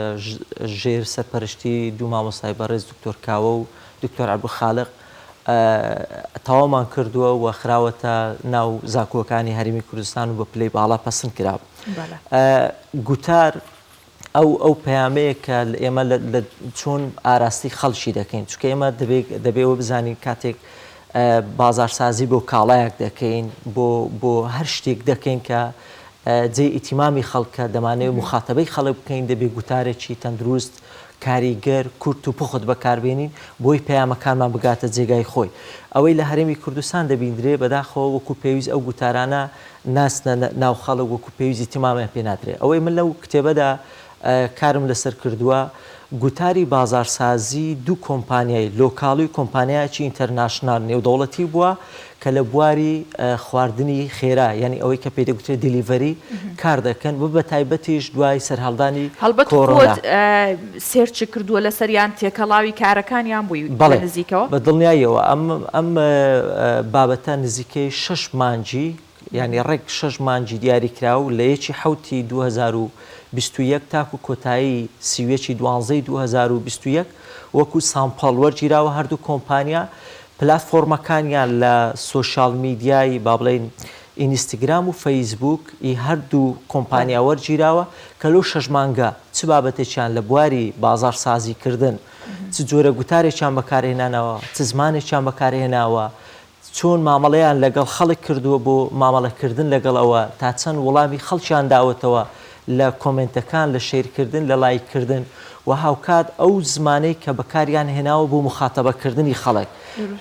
ژێر سەرپەرشتی دوو مامۆستای بەڕێز دکتۆر کاوە و دکتۆر عەبدولخالق تەواومان کردووە و خراوەتە ناو زانکۆکانی هەرێمی کوردستان و بە پلەی باڵا پەسند کرا. گوتار ئەو ئەو پەیامەیە کە ئێمە لە چۆن ئاراستەی خەڵکی دەکەین چونکە ئێمە دەبێ دەبێ ئەوە بزانین کاتێک بازارسازی بۆ کاڵایەک دەکەین بۆ بۆ هەر شتێک دەکەین کە جێی ئیتیمامی خەڵکە دەمانەوێت مخاتەبەی خەڵک بکەین دەبێ گوتارێکی تەندروست کاریگەر کورت و پوخت بەکاربێنین بۆی پەیامەکانمان بگاتە جێگای خۆی ئەوەی لە هەرێمی کوردستان دەبیندرێ بەداخەوە وەکو پێویست ئەو گوتارانە ناچنە ناو خەڵک وەکو پێویست ئیهتیمامیان پێ نادرێ. ئەوەی من لەو کتێبەدا کارم لەسەر کردووە گوتاری بازاڕسازی دوو کۆمپانیای لۆکاڵی و کۆمپانیایەکی international نێودەوڵەتی بووە کە لە بواری خواردنی خێرا یانی ئەوەی کە پێی دەگوترێت delivery کار دەکەن و بە تایبەتیش دوای سەرهەڵدانی هەڵبەت کۆرۆنا. خۆت search ت کردووە لەسەریان تێکەڵاوی کارەکانیان بووی لە بەڵێ نزیکەوە؟ بە دڵنیاییەوە ئەم ئەم بابەتە نزیکەی شەش مانگی یانی ڕێک شەش مانگی دیاریکراو لە یەکی حەوتی 2021 تاکو کۆتایی سی و یەکی دوانزەی 2021 وەکو sample وەرگیراوە هەردوو کۆمپانیا پلاتفۆرمەکانیان لە سۆشیال میدیای با بڵێین ئینستگرام و فەیسبووک ی هەردوو کۆمپانیا وەرگیراوە کە لەو شەش مانگە چ بابەتێکیان لە بواری بازاڕسازی کردن چ جۆرە گوتارێکیان بەکارهێنانەوە چ زمانێکیان بەکارهێناوە چۆن مامەڵەیان لەگەڵ خەڵک کردووە بۆ مامەڵەکردن لەگەڵ ئەوە تا چەند وڵامی خەڵکیان داوەتەوە لە کۆمێنتەکان لە شەیرکردن لە لایک کردن و هاوکات ئەو زمانەی کە بەکاریان هێناوە بۆ موخاتەبەکردنی خەڵک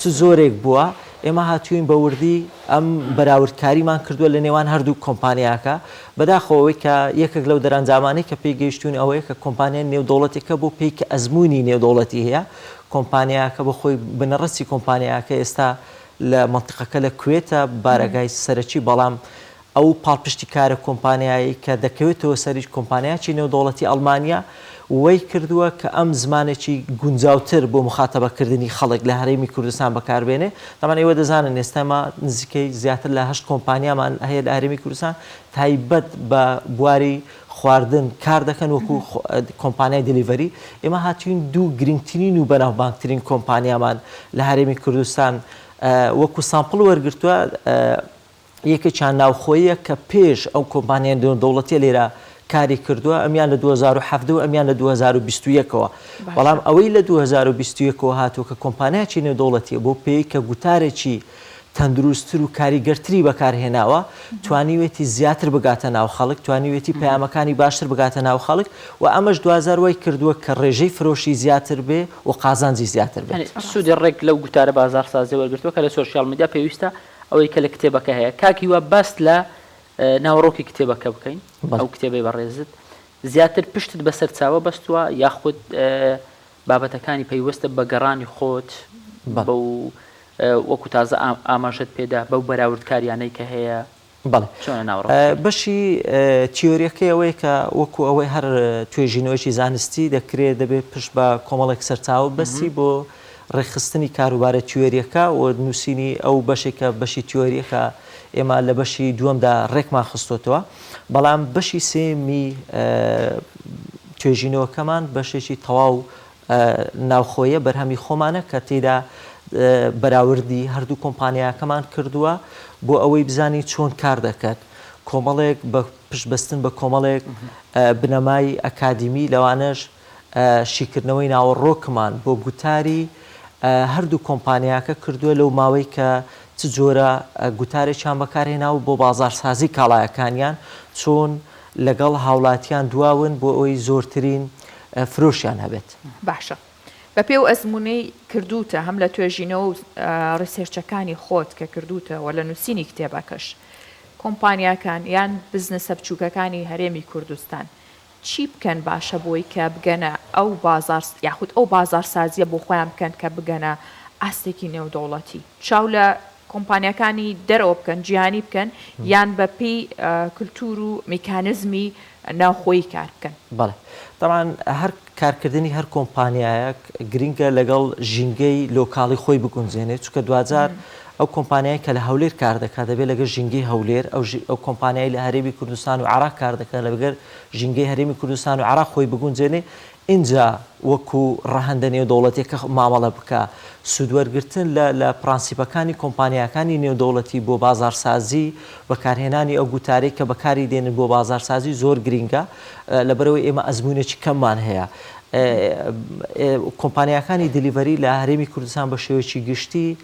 چ جۆرێک بووە ئێمە هاتووین بە وردی ئەم بەراوردکاریمان کردووە لە نێوان هەردوو کۆمپانیاکە بەداخەوە ئەوەی کە یەکێک لەو دەرەنجامانەی کە پێی گەیشتووین ئەوەیە کە کۆمپانیا نێودەوڵەتیەکە بۆ پێی کە ئەزموونی نێودەوڵەتی هەیە کۆمپانیاکە بۆ خۆی بنەڕەتی کۆمپانیاکە ئێستا لە مەنتیقەکە لە کوێتە بارەگای سەرەکی بەڵام ئەو پاڵپشتیکارە کۆمپانیایەی کە دەکەوێتەوە سەری کۆمپانیاکی نێودەوڵەتی ئەڵمانیا وەی کردووە کە ئەم زمانێکی گونجاوتر بۆ موخاتەبەکردنی خەڵک لە هەرێمی کوردستان بەکاربێنێ تەبعەن ئێوە دەزانن ئێستا ئێمە نزیکەی زیاتر لە هەشت کۆمپانیامان هەیە لە هەرێمی کوردستان تایبەت بە بواری خواردن کار دەکەن وەکو کۆمپانیای delivery ئێمە هاتوین دوو گرنگترین و بەناوبانگترین کۆمپانیامان لە هەرێمی کوردستان وەکو sample وەرگرتووە یەکێکیان ناوخۆییە کە پێش ئەو کۆمپانیا نێودەوڵەتیە لێرە کاری کردووە ئەمیان لە 2017 و ئەمیان لە 2021 ەوە بەڵام ئەوەی لە 2021 ەوە هاتووە کە کۆمپانیاکی نێودەوڵەتیە بۆ پێی کە گوتارێکی تەندروستتر و کاریگەرتری بەکارهێناوە، توانیوێتی زیاتر بگاتە ناو خەڵک، توانیوێتی پەیامەکانی باشتر بگاتە ناو خەڵک و ئەمەش دواجار وای کردووە کە ڕێژەی فرۆشی زیاتر بێ و قازانجی زیاتر بێت. یانی سوودی ڕێک لەو گوتارە بازاڕسازیە وەرگرتووە کە لە سۆشیال میدیا پێویستە ئەوەی کە لە کتێبەکە هەیە. کاک هیوا باس لە ناوەڕۆکی کتێبەکە بکەین، ئەو کتێبەی بەڕێزت زیاتر پشتت بە سەرچاوە بەستووە یاخود بابەتەکانی پەیوەستە بە گەڕانی خۆت بەو وەکو تازە ئاماژەت پێدا بەو بەراوردکاریانەی کە هەیە بەڵێ چۆنە ناوەڕۆکەکەی؟ بەشی تیۆریەکەی ئەوەیە کە وەکو ئەوەی هەر توێژینەوەیەکی زانستی دەکرێت دەبێت پشت بە کۆمەڵێک سەرچاوە ببەستی بۆ ڕێکخستنی کاروبارە تیۆریەکە و نووسینی ئەو بەشێک کە بەشی تیۆریەکە ئێمە لە بەشی دووەمدا ڕێکمان خستۆتەوە بەڵام بەشی سێیەمی توێژینەوەکەمان بەشێکی تەواو ناوخۆیە بەرهەمی خۆمانە کە تێیدا بەراوردی هەردوو کۆمپانیاکەمان کردووە بۆ ئەوەی بزانین چۆن کار دەکات کۆمەڵێک بە پشتبەستن بە کۆمەڵێک بنەمای ئەکادیمی لەوانەش شیکردنەوەی ناوەڕۆکمان بۆ گوتاری هەردوو کۆمپانیاکە کردووە لەو ماوەی کە چ جۆرە گوتارێکیان بەکارهێناوە بۆ بازاڕسازی کاڵایەکانیان، چۆن لەگەڵ هاوڵاتیان دواون بۆ ئەوەی زۆرترین فرۆشیان هەبێت. باشە بەپێی ئەو ئەزموونەی کردووتە هەم لە توێژینەوە و research ەکانی خۆت کە کردووتە و لە نووسینی کتێبەکەش کۆمپانیاکان یان بزنسە بچووکەکانی هەرێمی کوردستان چی بکەن باشە بۆی کە بگەنە ئەو بازاڕ یاخود ئەو بازاڕسازیە بۆ خۆیان بکەن کە بگەنە ئاستێکی نێودەوڵەتی چاو لە کۆمپانیاکانی دەرەوە بکەن جیهانی بکەن یان بە پێی کلتور و میکانزمی ناوخۆیی کار بکەن؟ بەڵێ تەبعەن هەر کارکردنی هەر کۆمپانیایەک گرینگە لەگەڵ ژینگەی لۆکاڵی خۆی بگونجێنێت چونکە دواجار ئەو کۆمپانیای کە لە هەولێر کار دەکات دەبێت لەگەر ژینگەی هەولێر ئەو کۆمپانیای لە هەرێمی کوردستان و عێراق کار دەکات لەگەر ژینگەی هەرێمی کوردستان و عێراق خۆی بگونجێنێ ئینجا وەکو ڕەهەندە نێودەوڵەتیەکە مامەڵە بکا. سوودوەرگرتن لە لە پرانسیپەکانی کۆمپانیاکانی نێودەوڵەتی بۆ بازاڕسازی، بەکارهێنانی ئەو گوتارەی کە بەکاری دێنن بۆ بازاڕسازی زۆر گرینگە، لەبەرئەوەی ئێمە ئەزموونێکی کەممان هەیە. کۆمپانیاکانی delivery لە هەرێمی کوردستان بە شێوەیەکی گشتی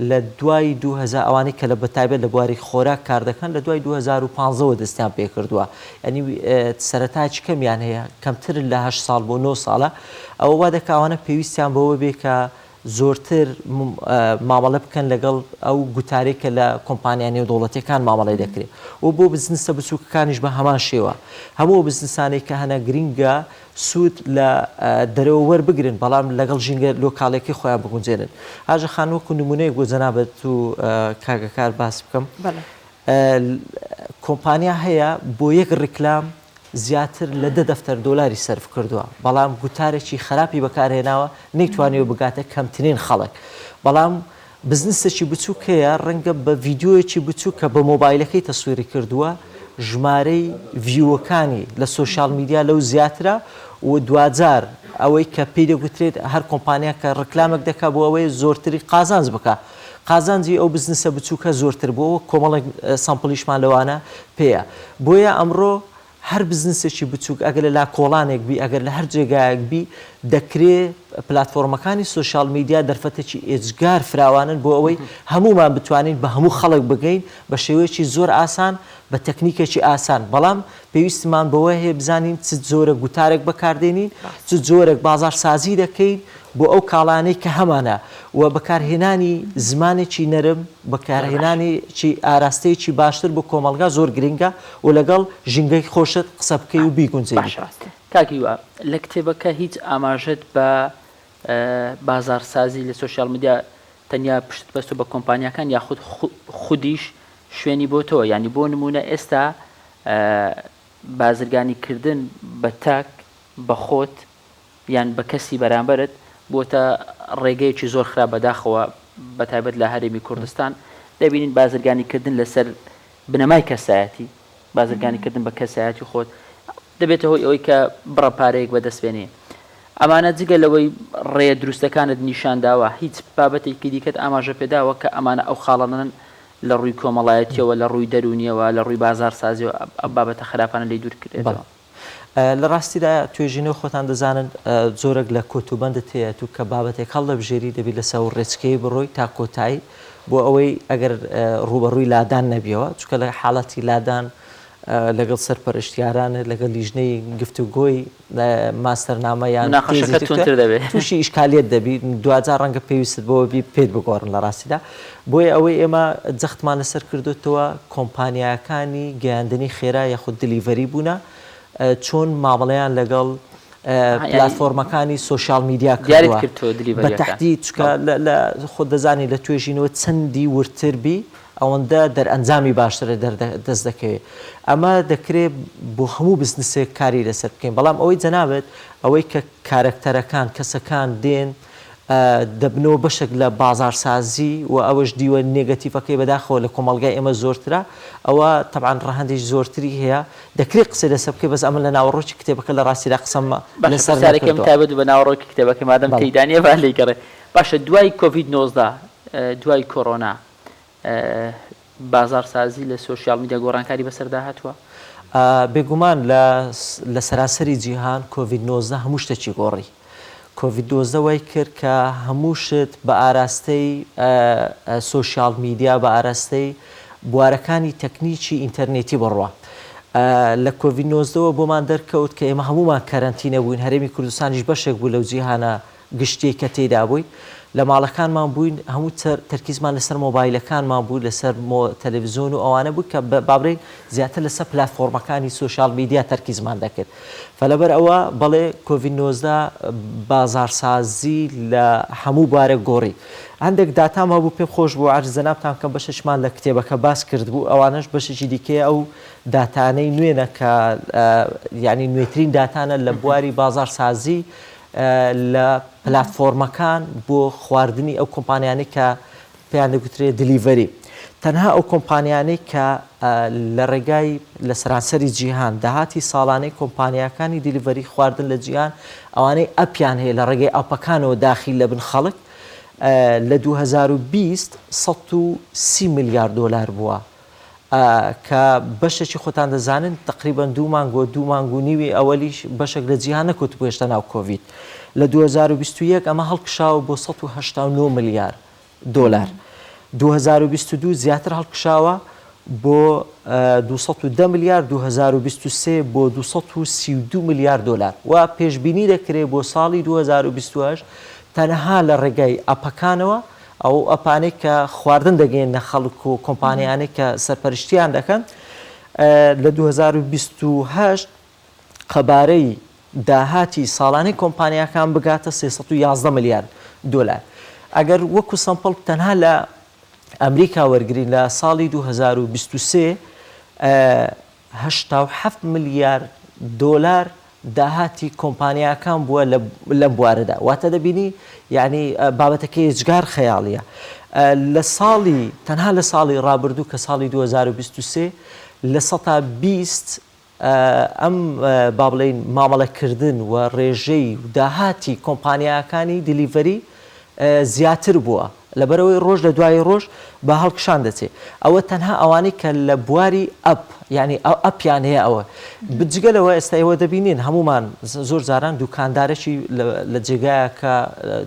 لە دوای 2000 ئەوانەی کە لە بەتایبەت لە بواری خۆراک کار دەکەن لە دوای 2015 وە دەستیان پێکردووە یانی سەرەتایەکی کەمیان هەیە کەمتر لە هەشت ساڵ بۆ نۆ ساڵە ئەوە وا دەکا ئەوانە پێویستیان بەوە بێ کە زۆرتر مامەڵە بکەن لەگەڵ ئەو گوتارەی کە لە کۆمپانیا نێودەوڵەتیەکان مامەڵەی دەکرێت و بۆ بزنسە بچووکەکانیش بە هەمان شێوە هەموو ئەو بزنسانەی کە هەنە گرینگە سوود لە دەرەوە وەربگرن بەڵام لەگەڵ ژینگە لۆکاڵیەکەی خۆیان بگونجێنن. هاژە خان وەکو نمونەیەک بۆ جەنابت و کاک هەکار باس بکەم کۆمپانیا هەیە بۆ یەک ڕیکلام زیاتر لە دە دەفتەر دۆلاری سەرف کردووە، بەڵام گوتارێکی خراپی بەکارهێناوە، نەیتوانیوە بگاتە کەمترین خەڵک. بەڵام بزنسێکی بچووک هەیە، ڕەنگە بە ڤیدیۆیەکی بچووک کە بە مۆبایلەکەی تەسویری کردووە، ژمارەی ڤیوەکانی لە سۆشیال میدیا لەو زیاترە و دواجار ئەوەی کە پێی دەگوترێت هەر کۆمپانیا کە ڕیکلامێک دەکات بۆ ئەوەیە زۆرتری قازانج بکات، قازانجی ئەو بزنسە بچووکە زۆرتر بووە وەک کۆمەڵێک سامپڵیشمان لەوانە پێیە. بۆیە ئەمڕۆ هەر بزنسێکی بچووک ئەگەر لە لاکۆڵانێک بی، ئەگەر لە هەر جێگایەک بی، دەکرێ پلاتفۆرمەکانی سۆشیال میدیا دەرفەتێکی ئێجگار فراوانن بۆ ئەوەی هەموومان بتوانین بە هەموو خەڵک بگەین بە شێوەیەکی زۆر ئاسان، بە تەکنیکێکی ئاسان. بەڵام پێویستمان بەوە هەیە بزانین چ جۆرە گوتارێک بەکاردێنین، چ جۆرێک بازاڕسازی دەکەین بۆ ئەو کاڵایانەی کە هەمانە و بەکارهێنانی زمانێکی نەرم، بەکارهێنانێکی ئاراستەیەکی باشتر بۆ کۆمەڵگا زۆر گرنگە و لەگەڵ ژینگەی خۆشت قسە بکەی و بیگونجێنی. باشە کاک هیوا لە کتێبەکە هیچ ئاماژەت بە بازاڕسازی لە سۆشیال میدیا تەنیا پشتت بەستووە بە کۆمپانیاکان یاخود خودیش شوێنی بۆ تۆ یانی بۆ نموونە ئێستا بازرگانی کردن بە تاک بە خۆت یان بە کەسی بەرامبەرت بووەتە ڕێگەیەکی زۆر خراپ بەداخەوە بەتایبەت لە هەرێمی کوردستان دەبینین بازرگانی کردن لەسەر بنەمای کەسایەتی بازرگانی کردن بە کەسایەتی خۆت دەبێتە هۆی ئەوەی کە بڕە پارەیەک بەدەست بێنی ئەمانە جگە لەوەی ڕێیە دروستەکانت نیشان داوە هیچ بابەتێکی دیکەت ئاماژە پێداوە کە ئەمانە ئەو خاڵانەن لە ڕووی کۆمەڵایەتیەوە لە ڕووی دەروونیەوە لە ڕووی بازاڕسازیەوە ئەم بابەتە خراپانە لێی دوور کرێتەوە؟ لە ڕاستیدا توێژینەوە خۆتان دەزانن جۆرێک لە کۆتوبەندت هەیە تو کە بابەتێک هەڵدەبژێری دەبی لەسەر ئەو ڕێچکەی بڕۆی تا کۆتایی بۆ ئەوەی ئەگەر ڕووبەڕووی لادان نەبیەوە چونکە لە حاڵەتی لادان لەگەڵ سەرپەرشتیارانت لەگەڵ لیژنەی گفتوگۆی ماستەرنامە یان مناقەشەکە توندتر دەبێت. تووشی ئیشکالیەت دەبی دواجار ڕەنگە پێویستت بەوە بی پێت بگۆڕن لە ڕاستیدا بۆیە ئەوەی ئێمە جەختمان لەسەر کردۆتەوە کۆمپانیاکانی گەیاندنی خێرا یاخود delivery بوونە چۆن مامەڵەیان لەگەڵ پلاتفۆرمەکانی سۆشیال میدیا کردووە بە تەحدید چونکە لە خۆت دەزانی لە توێژینەوە چەندی وردتر بی ئەوەندە دەرئەنجامی باشتر دەست دەکەوێت. ئەمە دەکرێت بۆ هەموو بزنسێک کاری لەسەر بکەین، بەڵام ئەوەی جەنابت ئەوەی کە کارەکتەرەکان، کەسەکان دێن دەبنەوە بەشێک لە بازاڕسازی و ئەوەش دیوە نێگەتیڤەکەی بەداخەوە لە کۆمەڵگای ئێمە زۆرترە، ئەوە تەبعەن ڕەهەندێکی زۆرتری هەیە، دەکرێت قسەی لەسەر بکەین بەس ئەمن لە ناوەڕۆکی کتێبەکە لە ڕاستیدا قسەم باشە لەسەر پرسیارەکەم نەکردووە. تایبەت بوو بە ناوەڕۆکی کتێبەکە مادەم بەڵێ. تێیدا نییە با لێی گەڕێ. باشە دوای کۆڤید 19 دوای کۆرۆنا بازاڕسازی لە سۆشیال میدیا گۆڕانکاری بەسەردا هاتووە؟ بێگومان لە لە سەرانسەری جیهان کۆڤید 19 هەموو شتێکی گۆڕی. کۆڤید 19 وای کرد کە هەموو شت بە ئاراستەی سۆشیال میدیا، بە ئاراستەی بوارەکانی تەکنیکی ئینتەرنێتی بڕوا. لە کۆڤید 19 وە بۆمان دەرکەوت کە ئێمە هەموومان کەرەنتینە بووین، هەرێمی کوردستانیش بەشێک بوو لەو جیهانە گشتیەی کە تێیدا بووین لە ماڵەکانمان بووین هەموو تەرکیزمان لەسەر مۆبایلەکانمان بوو لەسەر تەلەڤزیۆن و ئەوانە بوو کە با بڵێین زیاتر لەسەر پلاتفۆرمەکانی سۆشیال میدیا تەرکیزمان دەکرد فلەبەر ئەوە بەڵێ کۆڤید 19 بازاڕسازی لە هەموو بوارێک گۆڕی هەندێک داتام هەبوو پێم خۆش بوو عەرز جەنابتان بکەم بەشێکمان لە کتێبەکە باس کردبوو ئەوانەش بەشێکی دیکەی ئەو داتانەی نوێنە کە یعنی نوێترین داتانە لە بواری بازاڕسازی لە پلاتفۆرمەکان بۆ خواردنی ئەو کۆمپانیانەی کە پێیان دەگوترێت delivery تەنها ئەو کۆمپانیانەی کە لە ڕێگای لە سەرانسەری جیهان داهاتی ساڵانەی کۆمپانیاکانی delivery خواردن لە جیهان ئەوانەی ئەپیان هەیە لە ڕێگەی ئەپەکانەوە داخیل لەبن خەڵک لە 2020 130 ملیار دۆلار بووە کە بەشێکی خۆتان دەزانن تەقریبەن دوو مانگ و دوو مانگ و نیوی ئەوەلیش بەشێک لە جیهان نەکەوتبوو هێشتا ناو کۆڤید. لە 2021 ئەمە هەڵکشاوە بۆ 189 ملیار دۆلار. 2022 زیاتر هەڵکشاوە بۆ 210 ملیار، 2023 بۆ 232 ملیار دۆلار و پێشبینی دەکرێت بۆ ساڵی 2028. تەنها لە ڕێگای ئەپەکانەوە، ئەو ئەپانەی کە خواردن دەگەیەننە خەڵک و کۆمپانیانەی کە سەرپەرشتیان دەکەن، لە 2028 قەبارەی داهاتی ساڵانەی کۆمپانیاکان بگاتە 311 ملیار دۆلار. ئەگەر وەکو sample تەنها لە ئەمریکا وەرگرین لە ساڵی 2023 87 ملیار دۆلار داهاتی کۆمپانیاکان بووە لەم بوارەدا واتە دەبینی یعنی بابەتەکە یەجگار خەیاڵیە لە ساڵی تەنها لە ساڵی ڕابردوو کە ساڵی 2023 لە سەتا 20 ئەم با بڵێین مامەڵەکردن و ڕێژەی و داهاتی کۆمپانیاکانی delivery زیاتر بووە لەبەرئەوەی ڕۆژ لە دوای ڕۆژ بە هەڵکشان دەچێ ئەوە تەنها ئەوانەی کە لە بواری app یعنی ئەپیان هەیە ئەوە بجگە لەوە ئێستا ئێوە دەبینین هەمومان زۆر جاران دوکاندارێکی لە جێگایەکە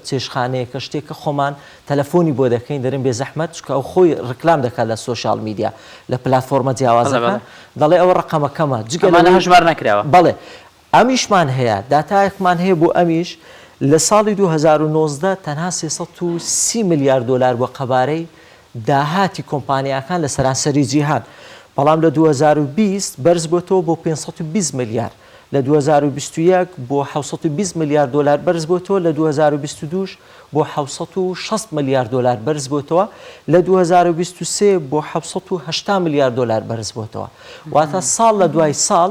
چێشخانەیەکە شتێکە خۆمان تەلەفۆنی بۆ دەکەین دەرێن بێزەحمەت چونکە ئەو خۆی ڕکلام دەکات لە social media لە پلاتفۆرمە جیاوازەکان دەڵێ ئەوە ڕەقەمەکەمە جگە ئەمانە هەژمار نەکراوە. بەڵێ ئەمیشمان هەیە داتایەکمان هەیە بۆ ئەمیش لە ساڵی 2019 تەنها 330 ملیار دۆلار بووە قەبارەی داهاتی کۆمپانیاکان لە سەرانسەری جیهان بەڵام لە 2020 بەرز بۆتەوە بۆ 520 ملیار لە 2021 بۆ 720 ملیار دۆلار بەرز بۆتەوە لە 2022 بۆ 760 ملیار دۆلار بەرز بۆتەوە لە 2023 بۆ 780 ملیار دۆلار بەرز بۆتەوە واتە ساڵ لە دوای ساڵ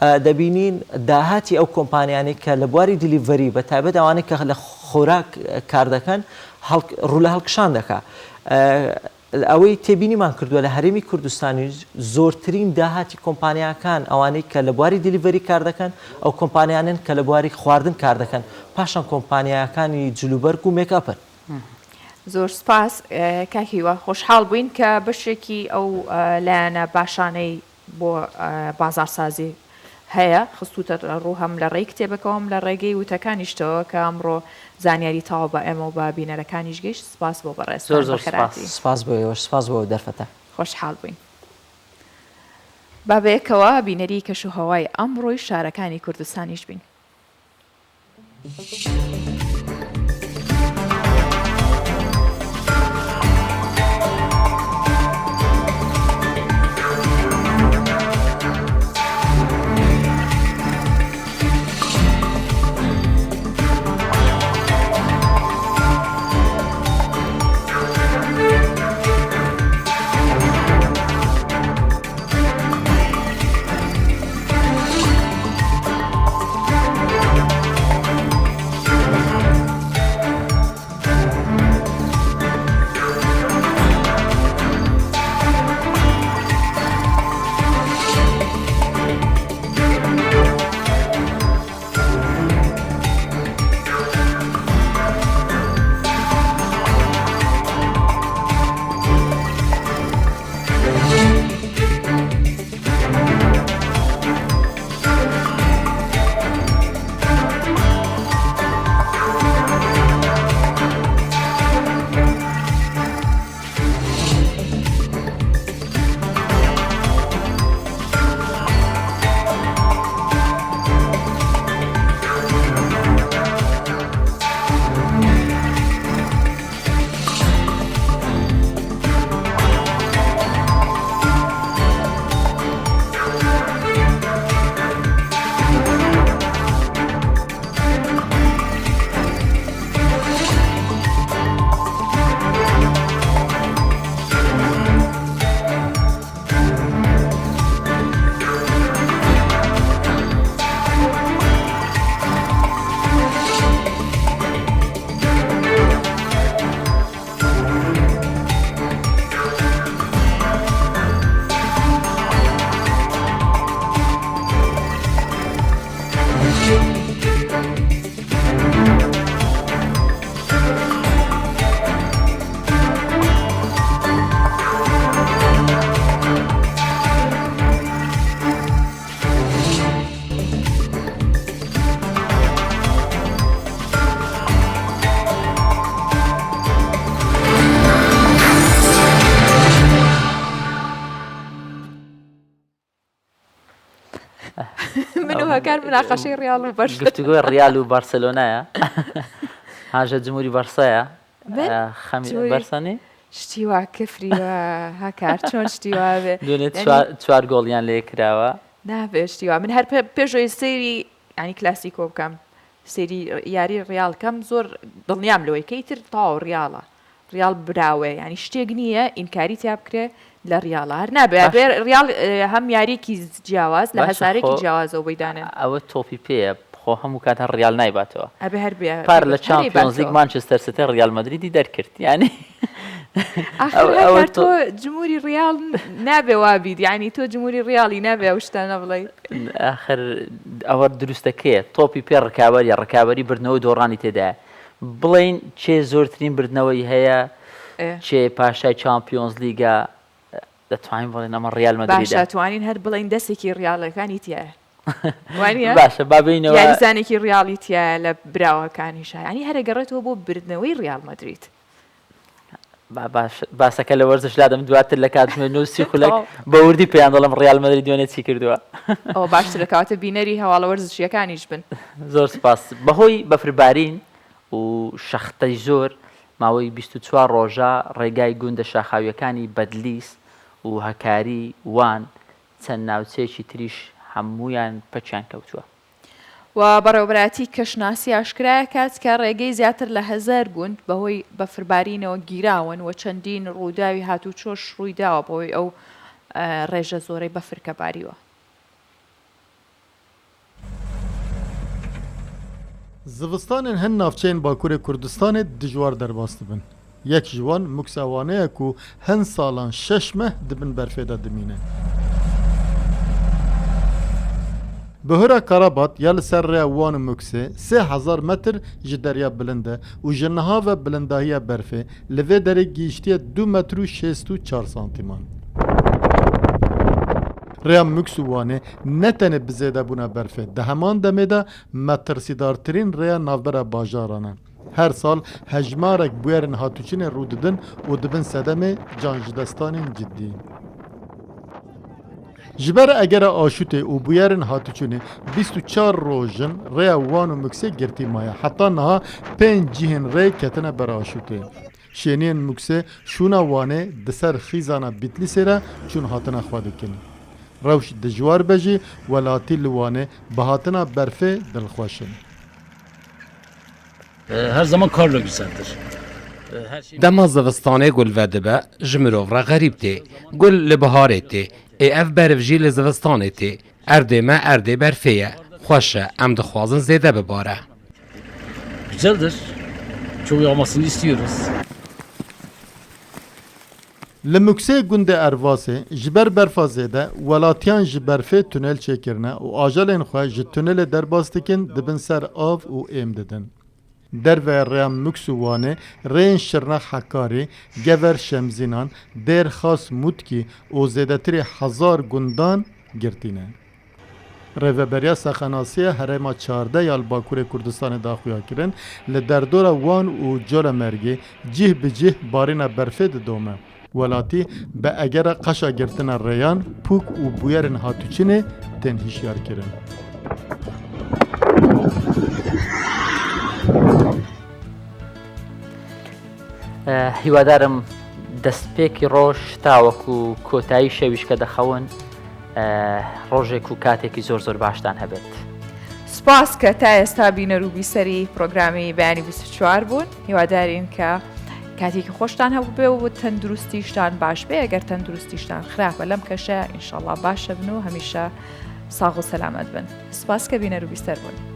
دەبینین داهاتی ئەو کۆمپانیانەی کە لە بواری delivery بە تایبەت ئەوانەی کە لە خۆراک کار دەکەن ڕوو لە هەڵکشان دەکا. ئەوەی تێبینیمان کردووە لە هەرێمی کوردستانیش زۆرترین داهاتی کۆمپانیاکان ئەوانەی کە لە بواری delivery کار دەکەن ئەو کۆمپانیانەن کە لە بواری خواردن کار دەکەن پاشان کۆمپانیاکانی جلوبەرگ و مێکئەپن. زۆر سپاس کاک هیوا خۆشحاڵ بووین کە بەشێکی ئەو لایەنە باشانەی بۆ بازاڕسازی هەیە خستووتە ڕوو هەم لە ڕێی کتێبەکەوە هەم لە ڕێگەی وتەکانیشتەوە کە ئەمڕۆ زانیاری تەواو بە ئێمە و بە بینەرەکانیش گەیشت سپاس بۆ بەڕێزتان زۆر زۆر سپاس. بەخێرهاتی. سپاس بۆ ئێوەش سپاس بۆ ئەو دەرفەتە. خۆشحاڵ بووین. با بەیەکەوە بینەری کەشوهەوای ئەمڕۆی شارەکانی کوردستانیش بین. من و هەکار مناقەشەی ڕیاڵ و بەرشە گفتوگۆی ڕیال و بارسێلۆنایە. هاژە جموری بەرسەیە خەمی بەرسە نی؟ شتی وا کفری وا هەکار چۆن شتی وا بێ دوێنێ چوار گۆڵیان لێ کراوە. نابێ شتی وا من هەر پێشەوەی سەیری ینی کلاسیکۆ بکەم سەیری یاری ڕیاڵ کەم زۆر دڵنیام لەوەی کە ئیتر تەواو ڕیاڵە ڕیاڵ براوەیە یانی شتێک نییە ئینکاری تیا بکرێ لە ڕیاڵە هەر نابێ باشە. ئەبێ ڕیاڵ هەم یاریەکی جیاواز لە باشە هەسارێکی خۆ جیاوازەوە بۆی دانێن. ئەوە تۆپی پێیە خۆ هەموو کات هەر ڕیاڵ نایباتەوە. ئەبێ هەر بێ پار لە هەر چامپیۆنز لیگ ئەیباتەوە. مانچستەر سیتی ڕیاڵ مەدریدی دەرکرد یانی ئاخر ئەوە هەکار تۆ تۆ جموری ڕیاڵ نابێ وابیت یانی تۆ جموری ڕیاڵی نابێ ئەو شتانە بڵێی. ئاخر ئەوە دروستەکەیە تۆپی پێ ڕکابەریە ڕکابەری بردنەوە و دۆڕانی تێدایە بڵێین کێ زۆرترین بردنەوەی هەیە کێ پاشای چامپیۆنزلیگە دەتوانین بڵێن ئەمە ڕیال مەدریدە. باشە توانین هەر بڵێین دەستێکی ڕیاڵەکانی تیایە وانیە؟ باشە با بێینەوە یاریزانێکی ڕیاڵی تیایە لە براوەکانیشا یانی هەر ئەگەڕێتەوە بۆ بردنەوەی ڕیال مەدرید. باش باسەکە لە وەرزش لادەم دواتر لە کاتژمێر نۆ سی خولەک بە وردی پێیان دەڵێم ڕیال مەدرید دوێنێ چی کردووە. ئەوە باشترە کەواتە بینەری هەواڵە وەرزشییەکانیش بن. زۆر سپاس. بەهۆی بەفربارین و شەختەی زۆر ماوەی 24 ڕۆژە ڕێگای گوندە شاخاوییەکانی بەدلیس و هەکاری وان چەند ناوچەیەکی تریش هەموویان پەکیان کەوتووە. و بەڕێوەبەرایەتی کەشناسی ئاشکرایکات کە ڕێگەی زیاتر لە هەزار گوند بەهۆی بەفربارینەوە گیراون و چەندین ڕووداوی هاتووچۆش ڕوویداوە بەهۆی ئەو ڕێژە زۆرەی بەفر کە باریوە. Zivistanên hin navçeyên Bakurê Kurdistanê dijwar derbas dibin. Yek ji wan Muksa Wanê ye ku hin salan şeş meh di bin berfê de dimîne. Bihura Karabat ya li ser rêya Wan û Muksê 3000 metr ji derya bilind e û ji niha ve bilindahiya berfê li vê derê gihîştiye du metr û 64 santîman. Rêya Muks û Wanê ne tenê bi zêdebûna berfê, di heman demê de metirsîdartirîn rêya navbera bajaran e. Her sal hejmarek bûyerên hatûçûnê rû didin û dibin sedemê canjidestanên cidî. Ji ber egera aşûtê û bûyerên hatûçûnê 24 roj in rêya Wan û Muksê girtî maye. Heta niha pênc cihên rê ketine ber aşûtê. Şêniyên Muksê şûna Wanê di ser xîzana Bîtlîsê re çûn hatina xwe dikin. Rewş dijwar be jî welatî li Wanê bi hatina berfê dilxweş in. Her zaman karla güzeldir. Dema zivistanê gul vedibe ji mirov re xerîb tê. Gul li biharê tê. Ê ev berf jî li zivistanê tê. Erdê me erdê berfê ye. Xweş e, em dixwazin zêde bibare. Güzeldir. Çok yağmasını istiyoruz. Li Muksê gundê Ervasê ji ber berfa zêde welatiyan ji berfê tunel çêkirine û ajalên xwe ji tunelê derbas dikin dibin ser av û êm didin. Derveya rêya Muks û Wanê rêyên Şirnex Hekarî, Gever Şemzînan, Dêr Xas Mutkî û zêdetirî hezar gundan girtîne. Rêveberiya Sexenasiyê Herêma 14 ya li Bakurê Kurdistanê da xuyakirin, li derdora Wan û Colemêrgê cih bi cih barîna berfê didome. Welatî bi egera qeşa girtina rêyan, pûk û bûyerên hatûçûnê tên hişyarkirin. هیوادارم دەستپێکی ڕۆژ تاوەکو کۆتایی شەویش کە دەخەون ڕۆژێک و کاتێکی زۆر زۆر باشتان هەبێت. سپاس کە تا ئێستا بینەر و بیسەری پرۆگرامی بەیانی 24 بوون هیوادارین کە کاتێکی خۆشتان هەبوو بێ و تەندروستیشتان باش بێ ئەگەر تەندروستیشتان خراپە لەم کەشە ئینشەڵا باشە بن و هەمیشە ساغ و سەلامەت بن سپاس کە بینەر و بیسەر بوون.